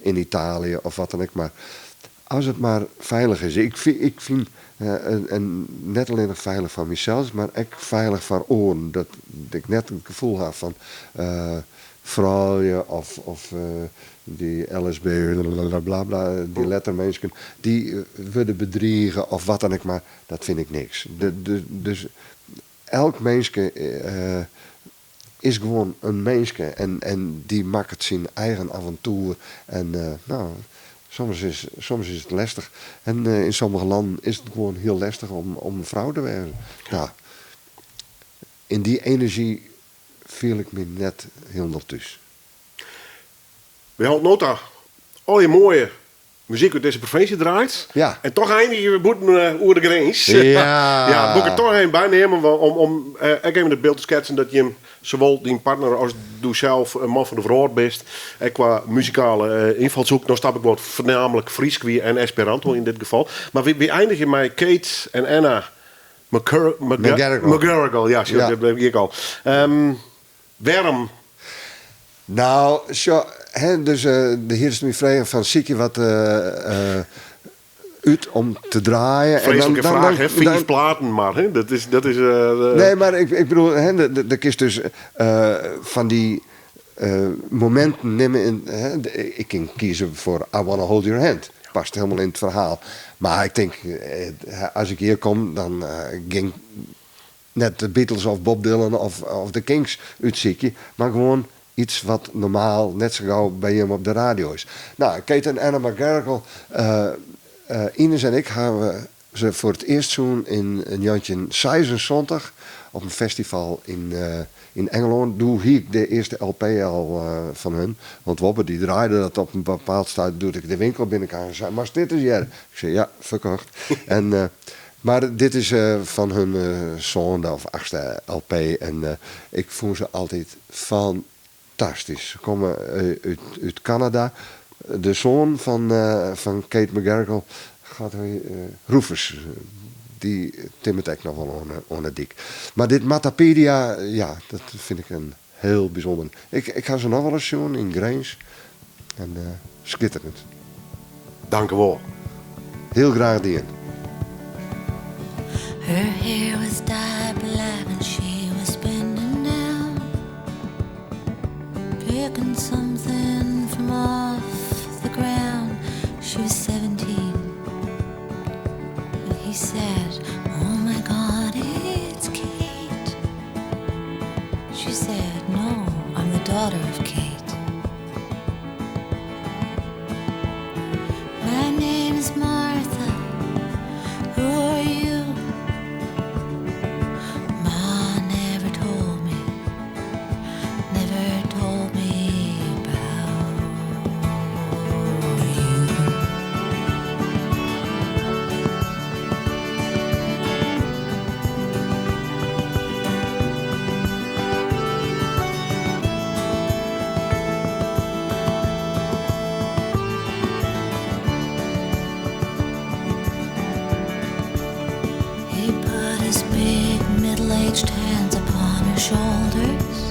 yn Italië of wat dan ek. Mar as it mar feilich is. Ik fyn, en net allinnich feilich foar mysels, mar ek feilich foar oaren. Dat ik net it gefoel ha fan, froulju of dy LSB, bla, bla, bla, dy letterminsken, dy wurde bedrige of wat dan ek, mar dat fyn ik niks. Dus elk minske is gewoan in minske en dy makket syn eigen avontoer. En nou, soms is it lestich. En yn sommige lannen is it gewoan hiel lestich om in frou te wêzen. Nou, yn dy enerzjy fiel ik my net hielendal thús. We ha nota al je moaie muzyk út dizze provinsje draait. Ja. En toch einigje we bûten oer de grins. Ja. Ja, moet ik er toch even bij nemen, want om ek even it byld te sketsen dat jim sawol dyn partner as do sels in man fan de wrâld bist, ek kwa muzikale ynfalshoek, no snap ik wat foarnaamlik Frysk wie en Esperanto yn dit gefal. Mar we einigje mei Kate en Anna. McGarrigle. McGarrigle, ja, Ja. dat ik al. Wêrom? Nou, zo, hè, dus de heer is nu vrij van ziek je wat uit om te draaien. Vreselijke en vraag, hè? Vijf platen maar, hè? Dat is Nee, maar ik bedoel, hè, de kist dus van die momenten nemen in. Hè, ik kan kiezen voor I Wanna Hold Your Hand. Past helemaal in het verhaal. Maar ik denk, als ik hier kom, dan ging net de Beatles of Bob Dylan of de Kinks uitzieken. Maar gewoon iets wat normaal net zo gauw bij hem op de radio is. Nou, Kate en Anna McGarrigle, Ines en ik hebben ze voor het eerst zoen in een jantje zondag op een festival in Engeland. Doe hier de eerste LP al van hun. Want Wobbe die draaide dat op een bepaald stadium. Doe ik de winkel binnenkwam en zei, maar dit is hier. Ik zei, ja, verkocht. En, maar dit is van hun zevende of achtste LP. En ik vond ze altijd fantastisch. Ze komen uit Canada. De zoon van Kate McGarrigle gaat Rufus. Die timmert echt nog wel aan de dik. Maar dit Matapedia, ja, dat vind ik een heel bijzonder. Ik ga ze nog wel eens zien in Grains. En schitterend. Dank u wel. Heel graag dien. Her hair was dyed black and she was bending down, picking something from off the ground. She was 17. And he said, oh my God, it's Kate. She said, no, I'm the daughter of Kate. My name is Martha. Who are you? Ma never told me, never told me about you. He put his big middle-aged hands upon her shoulders.